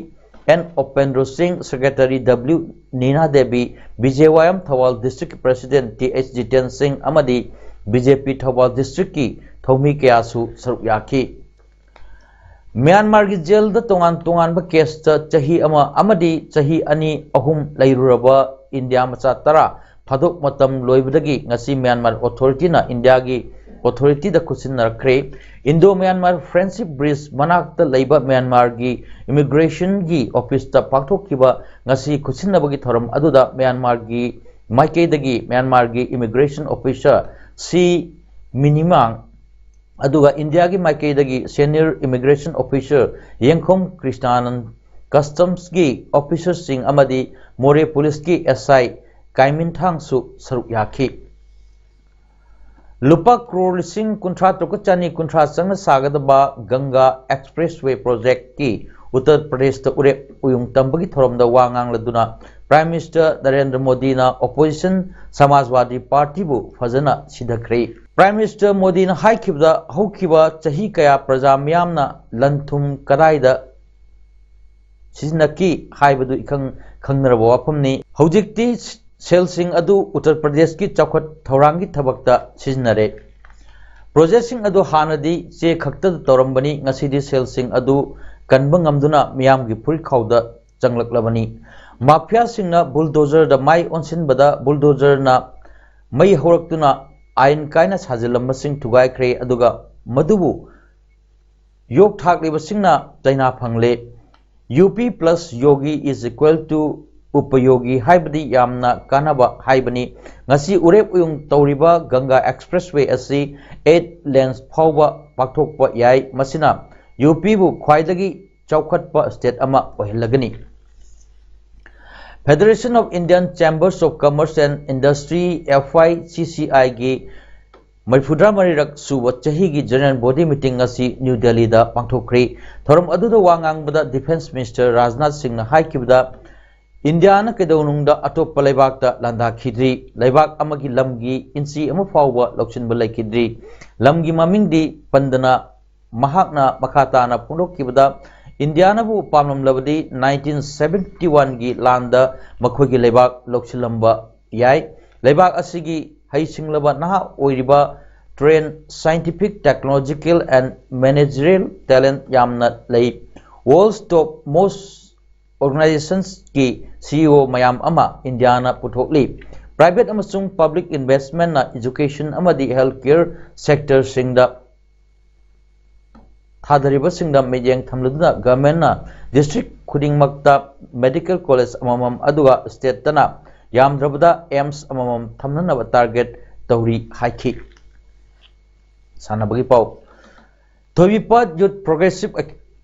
N Upendro Singh, secretary W Nina Devi, B J Y M Thoubal ꯗꯤꯁꯇ꯭ꯔꯤꯛꯀꯤ ꯄ꯭ꯔꯦꯁꯤꯗꯦꯟꯠ ꯇꯤ ꯑꯩꯆ ꯖꯤꯇꯦꯟ ꯁꯤꯡ ꯑꯃꯗꯤ ꯕꯤ ꯖꯦ ꯄꯤ ꯊꯧꯕꯥꯜ ꯗꯤꯁꯇ꯭ꯔꯤꯛꯀꯤ ꯊꯧꯃꯤ ꯀꯌꯥꯁꯨ ꯁꯔꯨꯛ ꯌꯥꯈꯤ꯫ ꯃ꯭ꯌꯥꯟꯃꯥꯔꯒꯤ ꯖꯦꯜꯗ ꯇꯣꯉꯥꯟ ꯇꯣꯉꯥꯟꯕ ꯀꯦꯁꯇ ꯆꯍꯤ ꯑꯃ ꯑꯃꯗꯤ ꯆꯍꯤ ꯑꯅꯤ ꯑꯍꯨꯝ ꯂꯩꯔꯨꯔꯕ ꯏꯟꯗꯤꯌꯥ ꯃꯆꯥ ꯇꯔꯥ ꯊꯥꯗꯣꯛ ꯃꯇꯝ ꯂꯣꯏꯕꯗꯒꯤ ꯉꯁꯤ ꯃ꯭ꯌꯥꯟꯃꯥꯔ ꯑꯣꯊꯣꯔꯤꯇꯤꯅ ꯏꯟꯗꯤꯌꯥꯒꯤ ꯑꯣꯊꯣꯔꯤꯇꯤꯗ ꯈꯨꯠꯁꯤꯟꯅꯔꯛꯈ꯭ꯔꯦ꯫ ꯏꯟꯗꯣ ꯃ꯭ꯌꯥꯟꯃꯥꯔ ꯐ꯭ꯔꯦꯟꯗꯁꯤꯞ ꯕ꯭ꯔꯤꯖ ꯃꯅꯥꯛꯇ ꯂꯩꯕ ꯃ꯭ꯌꯥꯟꯃꯥꯔꯒꯤ ꯏꯃꯤꯒ꯭ꯔꯦꯁꯟꯒꯤ ꯑꯣꯐꯤꯁꯇ ꯄꯥꯡꯊꯣꯛꯈꯤꯕ ꯉꯁꯤ ꯈꯨꯠꯁꯤꯟꯅꯕꯒꯤ ꯊꯧꯔꯝ ꯑꯗꯨꯗ ꯃ꯭ꯌꯥꯟꯃꯥꯔꯒꯤ ꯃꯥꯏꯀꯩꯗꯒꯤ ꯃ꯭ꯌꯥꯟꯃꯥꯔꯒꯤ ꯏꯃꯤꯒ꯭ꯔꯦꯁꯟ ꯑꯣꯐꯤꯁꯔ ꯁꯤ ꯃꯤꯅꯤꯃꯥꯡ ꯑꯗꯨꯒ ꯏꯟꯗꯤꯌꯥꯒꯤ ꯃꯥꯏꯀꯩꯗꯒꯤ ꯁꯦꯅꯤꯌꯔ ꯏꯃꯤꯒ꯭ꯔꯦꯁꯟ ꯑꯣꯐꯤꯁꯔ ꯌꯦꯡꯈꯣꯝ ꯀ꯭ꯔꯤꯁꯅꯥꯅꯟ, ꯀꯁꯇꯝꯁꯀꯤ ꯑꯣꯐꯤꯁꯔꯁꯤꯡ ꯑꯃꯗꯤ ꯃꯣꯔꯦ ꯄꯨꯂꯤꯁꯀꯤ ꯑꯦꯁ ꯑꯥꯏ ꯀꯥꯏꯃꯤꯟꯊꯥꯡꯁꯨ ꯁꯔꯨꯛ ꯌꯥꯈꯤ꯫ ꯂꯨꯄꯥ ꯀ꯭ꯔꯣꯔ ꯂꯤꯁꯤꯡ ꯀꯨꯟꯊ꯭ꯔꯥ ꯇꯔꯨꯛ ꯆꯅꯤ ꯀꯨꯟꯊ꯭ꯔꯥ ꯆꯪꯅ ꯁꯥꯒꯗꯕ ꯒꯪꯒꯥ ꯑꯦꯛꯁꯄ꯭ꯔꯦꯁꯋꯦ ꯄ꯭ꯔꯣꯖꯦꯛꯀꯤ ꯎꯠꯇꯔ ꯄ꯭ꯔꯗꯦꯁꯇ ꯎꯔꯦꯞ ꯎꯌꯨꯡ ꯇꯝꯕꯒꯤ ꯊꯧꯔꯝꯗ ꯋꯥ ꯉꯥꯡꯂꯗꯨꯅ ꯄ꯭ꯔꯥꯏꯝ ꯃꯤꯅꯤꯁꯇꯔ ꯅꯔꯦꯟꯗ꯭ꯔ ꯃꯣꯗꯤꯅ ꯑꯣꯄꯣꯖꯤꯁꯟ ꯁꯃꯥꯖꯋꯥꯗꯤ ꯄꯥꯔꯇꯤꯕꯨ ꯐꯖꯅ ꯁꯤꯙꯈ꯭ꯔꯦ꯫ ꯄ꯭ꯔꯥꯏꯝ ꯃꯤꯅꯤꯁꯇꯔ ꯃꯣꯗꯤꯅ ꯍꯥꯏꯈꯤꯕꯗ, ꯍꯧꯈꯤꯕ ꯆꯍꯤ ꯀꯌꯥ ꯄ꯭ꯔꯖꯥ ꯃꯤꯌꯥꯝꯅ ꯂꯟ ꯊꯨꯝ ꯀꯗꯥꯏꯗ ꯁꯤꯖꯤꯟꯅꯈꯤ ꯍꯥꯏꯕꯗꯨ ꯏꯈꯪ ꯈꯪꯅꯔꯕ ꯋꯥꯐꯝꯅꯤ꯫ ꯍꯧꯖꯤꯛꯇꯤ ꯁꯦꯜꯁꯤꯡ ꯑꯗꯨ ꯎꯠꯇꯔ ꯄ꯭ꯔꯗꯦꯁꯀꯤ ꯆꯥꯎꯈꯠ ꯊꯧꯔꯥꯡꯒꯤ ꯊꯕꯛꯇ ꯁꯤꯖꯤꯟꯅꯔꯦ꯫ ꯄ꯭ꯔꯣꯖꯦꯛꯁꯤꯡ ꯑꯗꯨ ꯍꯥꯟꯅꯗꯤ ꯆꯦ ꯈꯛꯇꯗ ꯇꯧꯔꯝꯕꯅꯤ, ꯉꯁꯤꯗꯤ ꯁꯦꯜꯁꯤꯡ ꯑꯗꯨ ꯀꯟꯕ ꯉꯝꯗꯨꯅ ꯃꯤꯌꯥꯝꯒꯤ ꯐꯨꯔꯤꯠꯈꯥꯎꯗ ꯆꯪꯂꯛꯂꯕꯅꯤ꯫ ꯃꯥꯐꯤꯌꯥꯁꯤꯡꯅ ꯕꯨꯜꯗꯣꯖꯔꯗ ꯃꯥꯏ ꯑꯣꯟꯁꯤꯟꯕꯗ ꯕꯨꯜꯗꯣꯖꯔꯅ ꯃꯩ ꯍꯧꯔꯛꯇꯨꯅ ꯑꯥꯏꯟ ꯀꯥꯏꯅ ꯁꯥꯖꯤꯜꯂꯝꯕꯁꯤꯡ ꯊꯨꯒꯥꯏꯈ꯭ꯔꯦ, ꯑꯗꯨꯒ ꯃꯗꯨꯕꯨ ꯌꯣꯛ ꯊꯥꯛꯂꯤꯕꯁꯤꯡꯅ ꯆꯩꯅꯥ ꯐꯪꯂꯦ꯫ U P plus Yogi is equal to Upayogi ꯍꯥꯏꯕꯗꯤ ꯌꯥꯝꯅ ꯀꯥꯟꯅꯕ ꯍꯥꯏꯕꯅꯤ꯫ ꯉꯁꯤ ꯎꯔꯦꯞ ꯎꯌꯨꯡ ꯇꯧꯔꯤꯕ ꯒꯪꯒꯥ ꯑꯦꯛꯁꯄ꯭ꯔꯦꯁꯋꯦ ꯑꯁꯤ eight lanes ꯐꯥꯎꯕ ꯄꯥꯛꯊꯣꯛꯄ ꯌꯥꯏ꯫ ꯃꯁꯤꯅ ꯌꯨ ꯄꯤꯕꯨ ꯈ꯭ꯋꯥꯏꯗꯒꯤ ꯆꯥꯎꯈꯠꯄ state ꯑꯃ ꯑꯣꯏꯍꯜꯂꯒꯅꯤ꯫ Federation of Indian Chambers of Commerce and Industry, F I C C I ꯒꯤ ꯃꯔꯤꯐꯨꯇꯔꯥ ꯃꯔꯤꯔꯛ ꯁꯨꯕ ꯆꯍꯤꯒꯤ general body meeting ꯑꯁꯤ ꯅ꯭ꯌꯨ ꯗꯦꯜꯂꯤꯗ ꯄꯥꯡꯊꯣꯛꯈ꯭ꯔꯤ꯫ ꯊꯧꯔꯝ ꯑꯗꯨꯗ ꯋꯥ ꯉꯥꯡꯕꯗ ꯗꯤꯐꯦꯟꯁ ꯃꯤꯅꯤꯁꯇꯔ ꯔꯥꯖꯅꯥꯊ ꯁꯤꯡꯅ ꯍꯥꯏꯈꯤꯕꯗ, ꯏꯟꯗꯤꯌꯥꯅ ꯀꯩꯗꯧꯅꯨꯡꯗ ꯑꯇꯣꯞꯄ ꯂꯩꯕꯥꯛꯇ ꯂꯥꯟꯗꯥꯈꯤꯗ꯭ꯔꯤ, ꯂꯩꯕꯥꯛ ꯑꯃꯒꯤ ꯂꯝꯒꯤ ꯏꯟꯆꯤ ꯑꯃ ꯐꯥꯎꯕ ꯂꯧꯁꯤꯟꯕ ꯂꯩꯈꯤꯗ꯭ꯔꯤ꯫ ꯂꯝꯒꯤ ꯃꯃꯤꯡꯗꯤ ꯄꯟꯗꯅ ꯃꯍꯥꯛꯅ ꯃꯈꯥ ꯇꯥꯅ ꯐꯣꯡꯗꯣꯛꯈꯤꯕꯗ, ꯏꯟꯗꯤꯌꯥꯅꯕꯨ ꯄꯥꯝꯂꯝꯂꯕꯗꯤ nineteen seventy one ꯒꯤ ꯂꯥꯟꯗ ꯃꯈꯣꯏꯒꯤ ꯂꯩꯕꯥꯛ ꯂꯧꯁꯤꯜꯂꯝꯕ ꯌꯥꯏ꯫ ꯂꯩꯕꯥꯛ ꯑꯁꯤꯒꯤ ꯍꯩꯁꯤꯡꯂꯕ ꯅꯍꯥ ꯑꯣꯏꯔꯤꯕ trained scientific, technological and managerial talent ꯌꯥꯝꯅ ꯂꯩ꯫ World's top most organizations ꯀꯤ C E O ꯃꯌꯥꯝ ꯑꯃ ꯏꯟꯗꯤꯌꯥꯅ ꯄꯨꯊꯣꯛꯂꯤ꯫ Private ꯑꯃꯁꯨꯡ public investmentꯅ education ꯑꯃꯗꯤ health care sectorꯁꯤꯡꯗ ꯊꯥꯗꯔꯤꯕꯁꯤꯡꯗ ꯃꯤꯠꯌꯦꯡ ꯊꯝꯂꯗꯨꯅ governmentꯅ district ꯈꯨꯗꯤꯡꯃꯛꯇ medical college ꯑꯃꯃꯝ, ꯑꯗꯨꯒ stateꯇꯅ ꯌꯥꯝꯗ꯭ꯔꯕꯗ AIIMS ꯑꯃꯃꯝ ꯊꯝꯅꯅꯕ target ꯇꯧꯔꯤ ꯍꯥꯏꯈꯤ꯫ ꯁꯥꯟꯅꯕꯒꯤ ꯄꯥꯎ꯫ ꯊꯣꯏꯕꯤꯄꯥꯠ Youth Progressive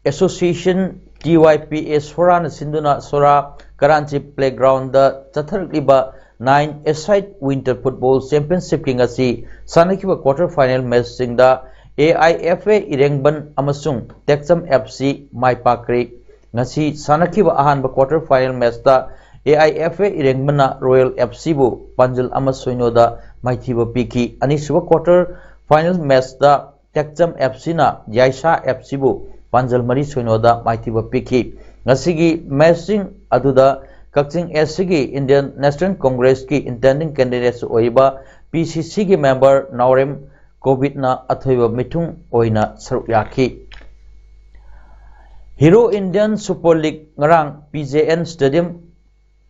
Association, TYPA, ꯁꯣꯔꯥꯅ ꯁꯤꯟꯗꯨꯅ ꯁꯣꯔꯥ ꯀꯔꯥꯟꯆꯤ playgroundꯗ ꯆꯠꯊꯔꯛꯂꯤꯕ nine-a-side Winter Football Championshipꯀꯤ ꯉꯁꯤ ꯁꯥꯟꯅꯈꯤꯕ quarter final matchꯁꯤꯡꯗ AIFA ꯏꯔꯦꯡꯕꯟ ꯑꯃꯁꯨꯡ ꯇꯦꯛꯆꯝ FC ꯃꯥꯏ ꯄꯥꯛꯈ꯭ꯔꯦ꯫ ꯉꯁꯤ ꯁꯥꯟꯅꯈꯤꯕ ꯑꯍꯥꯟꯕ quarter final matchꯇ AIFA ꯏꯔꯦꯡꯕꯟꯅ Royal FCꯕꯨ ꯄꯥꯟꯖꯜ ꯑꯃ ꯁꯣꯏꯅꯣꯗ ꯃꯥꯏꯊꯤꯕ ꯄꯤꯈꯤ꯫ ꯑꯅꯤꯁꯨꯕ quarter final matchꯇ ꯇꯦꯛꯆꯝ FCꯅ ꯌꯥꯏꯁꯥ FCꯕꯨ ꯄꯥꯟꯖꯜ ꯃꯔꯤ ꯁꯣꯏꯅꯣꯗ ꯃꯥꯏꯊꯤꯕ ꯄꯤꯈꯤ꯫ ꯉꯁꯤꯒꯤ matchꯁꯤꯡ ꯑꯗꯨꯗ ꯀꯛꯆꯤꯡ SCꯒꯤ Indian National Congressꯀꯤ intending candidates ꯑꯣꯏꯔꯤꯕ PCCꯒꯤ member ꯅꯥꯎꯔꯦꯝ ꯀꯣꯕꯤꯠꯅ ꯑꯊꯣꯏꯕ ꯃꯤꯊꯨꯡ ꯑꯣꯏꯅ ꯁꯔꯨꯛ ꯌꯥꯈꯤ꯫ Hero Indian Super League ꯉꯔꯥꯡ PJN Stadium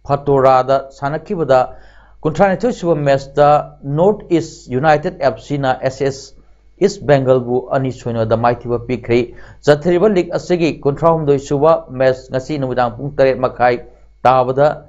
ꯐꯇꯣꯔꯥꯗ ꯁꯥꯟꯅꯈꯤꯕꯗ ꯀꯨꯟꯊ꯭ꯔꯥꯅꯤꯊꯣꯏ ꯁꯨꯕ matchꯇ North East United FCꯅ SS East Bengalꯕꯨ ꯑꯅꯤ ꯁꯣꯏꯅꯣꯗ ꯃꯥꯏꯊꯤꯕ ꯄꯤꯈ꯭ꯔꯦ꯫ ꯆꯠꯊꯔꯤꯕ league ꯑꯁꯤꯒꯤ ꯀꯨꯟꯊ꯭ꯔꯥꯍꯨꯝꯗꯣꯏ ꯁꯨꯕ match ꯉꯁꯤ ꯅꯨꯃꯤꯗꯥꯡ ꯄꯨꯡ ꯇꯔꯦꯠ ꯃꯈꯥꯏ ꯇꯥꯕꯗ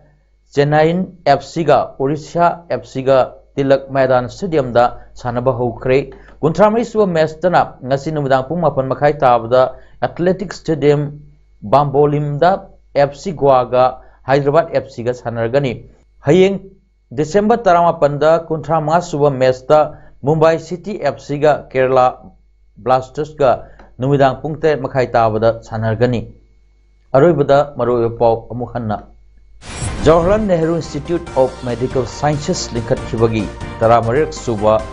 Chennaiyin FCꯒ Orissa FCꯒ ꯇꯤꯂꯛ ꯃꯩꯗꯥꯟ Stadiumꯗ ꯁꯥꯟꯅꯕ ꯍꯧꯈ꯭ꯔꯦ꯫ ꯀꯨꯟꯊ꯭ꯔꯥꯃꯔꯤ ꯁꯨꯕ matchꯇꯅ ꯉꯁꯤ ꯅꯨꯃꯤꯗꯥꯡ ꯄꯨꯡ ꯃꯥꯄꯟ ꯃꯈꯥꯏ ꯇꯥꯕꯗ Athletic Stadium ꯕꯥꯝꯕꯣꯂꯤꯝꯗ FC ꯒꯣꯋꯥꯒ Hyderabad FCꯒ ꯁꯥꯟꯅꯔꯒꯅꯤ꯫ ꯍꯌꯦꯡ December ꯇꯔꯥꯃꯥꯄꯟꯗ ꯀꯨꯟꯊ꯭ꯔꯥꯃꯉꯥ ꯁꯨꯕ matchꯇ Mumbai City FCꯒ Kerala Blastersꯀ ꯅꯨꯃꯤꯗꯥꯡ ꯄꯨꯡ ꯇꯔꯦꯠ ꯃꯈꯥꯏ ꯇꯥꯕꯗ ꯁꯥꯟꯅꯔꯒꯅꯤ꯫ ꯑꯔꯣꯏꯕꯗ ꯃꯔꯨꯑꯣꯏꯕ ꯄꯥꯎ ꯑꯃꯨꯛ ꯍꯟꯅ꯫ Jawaharlal Nehru Institute of Medical Sciences ꯂꯤꯡꯈꯠꯈꯤꯕꯒꯤ ꯇꯔꯥꯃꯔꯤꯔꯛ ꯁꯨꯕ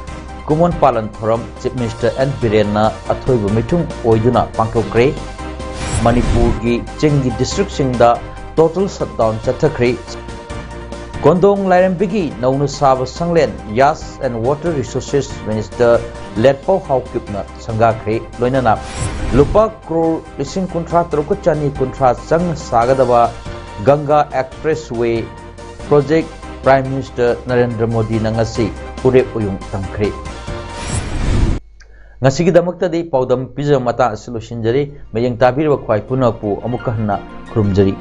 ꯀꯨꯃꯣꯟ ꯄꯥꯂꯟ ꯊꯧꯔꯝ Chief Minister N ꯕꯤꯔꯦꯟꯅ ꯑꯊꯣꯏꯕ ꯃꯤꯊꯨꯡ ꯑꯣꯏꯗꯨꯅ ꯄꯥꯡꯊꯣꯛꯈ꯭ꯔꯦ꯫ ꯃꯅꯤꯄꯨꯔꯒꯤ ꯆꯤꯡꯒꯤ districtꯁꯤꯡꯗ total shutdown ꯆꯠꯊꯈ꯭ꯔꯦ꯫ ꯀꯣꯟꯗꯣꯡ ꯂꯥꯏꯔꯦꯝꯕꯤꯒꯤ ꯅꯧꯅ ꯁꯥꯕ ꯁꯪꯂꯦꯟ Earth and Water Resources Minister ꯂꯦꯠꯄꯥꯎ ꯍꯥꯎꯀꯤꯞꯅ ꯁꯪꯒꯥꯈ꯭ꯔꯦ꯫ ꯂꯣꯏꯅꯅ ꯂꯨꯄꯥ ꯀ꯭ꯔꯣꯔ ꯂꯤꯁꯤꯡ ꯀꯨꯟꯊ꯭ꯔꯥ ꯇꯔꯨꯛꯀ ꯆꯅꯤ ꯀꯨꯟꯊ꯭ꯔꯥ ꯆꯪꯅ ꯁꯥꯒꯗꯕ Ganga Expressway project Prime Minister Narendra ꯃꯣꯗꯤꯅ ꯉꯁꯤ ꯎꯔꯦꯞ ꯎꯌꯨꯡ ꯇꯝꯈ꯭ꯔꯦ꯫ ꯉꯁꯤꯒꯤꯗꯃꯛꯇꯗꯤ ꯄꯥꯎꯗꯝ ꯄꯤꯖꯕ ꯃꯇꯥꯡ ꯑꯁꯤ ꯂꯣꯏꯁꯤꯟꯖꯔꯤ꯫ ꯃꯌꯦꯡ ꯇꯥꯕꯤꯔꯤꯕ ꯈ꯭ꯋꯥꯏ ꯄꯨꯝꯅꯃꯛꯄꯨ ꯑꯃꯨꯛꯀ ꯍꯟꯅ ꯈꯨꯔꯨꯝꯖꯔꯤ꯫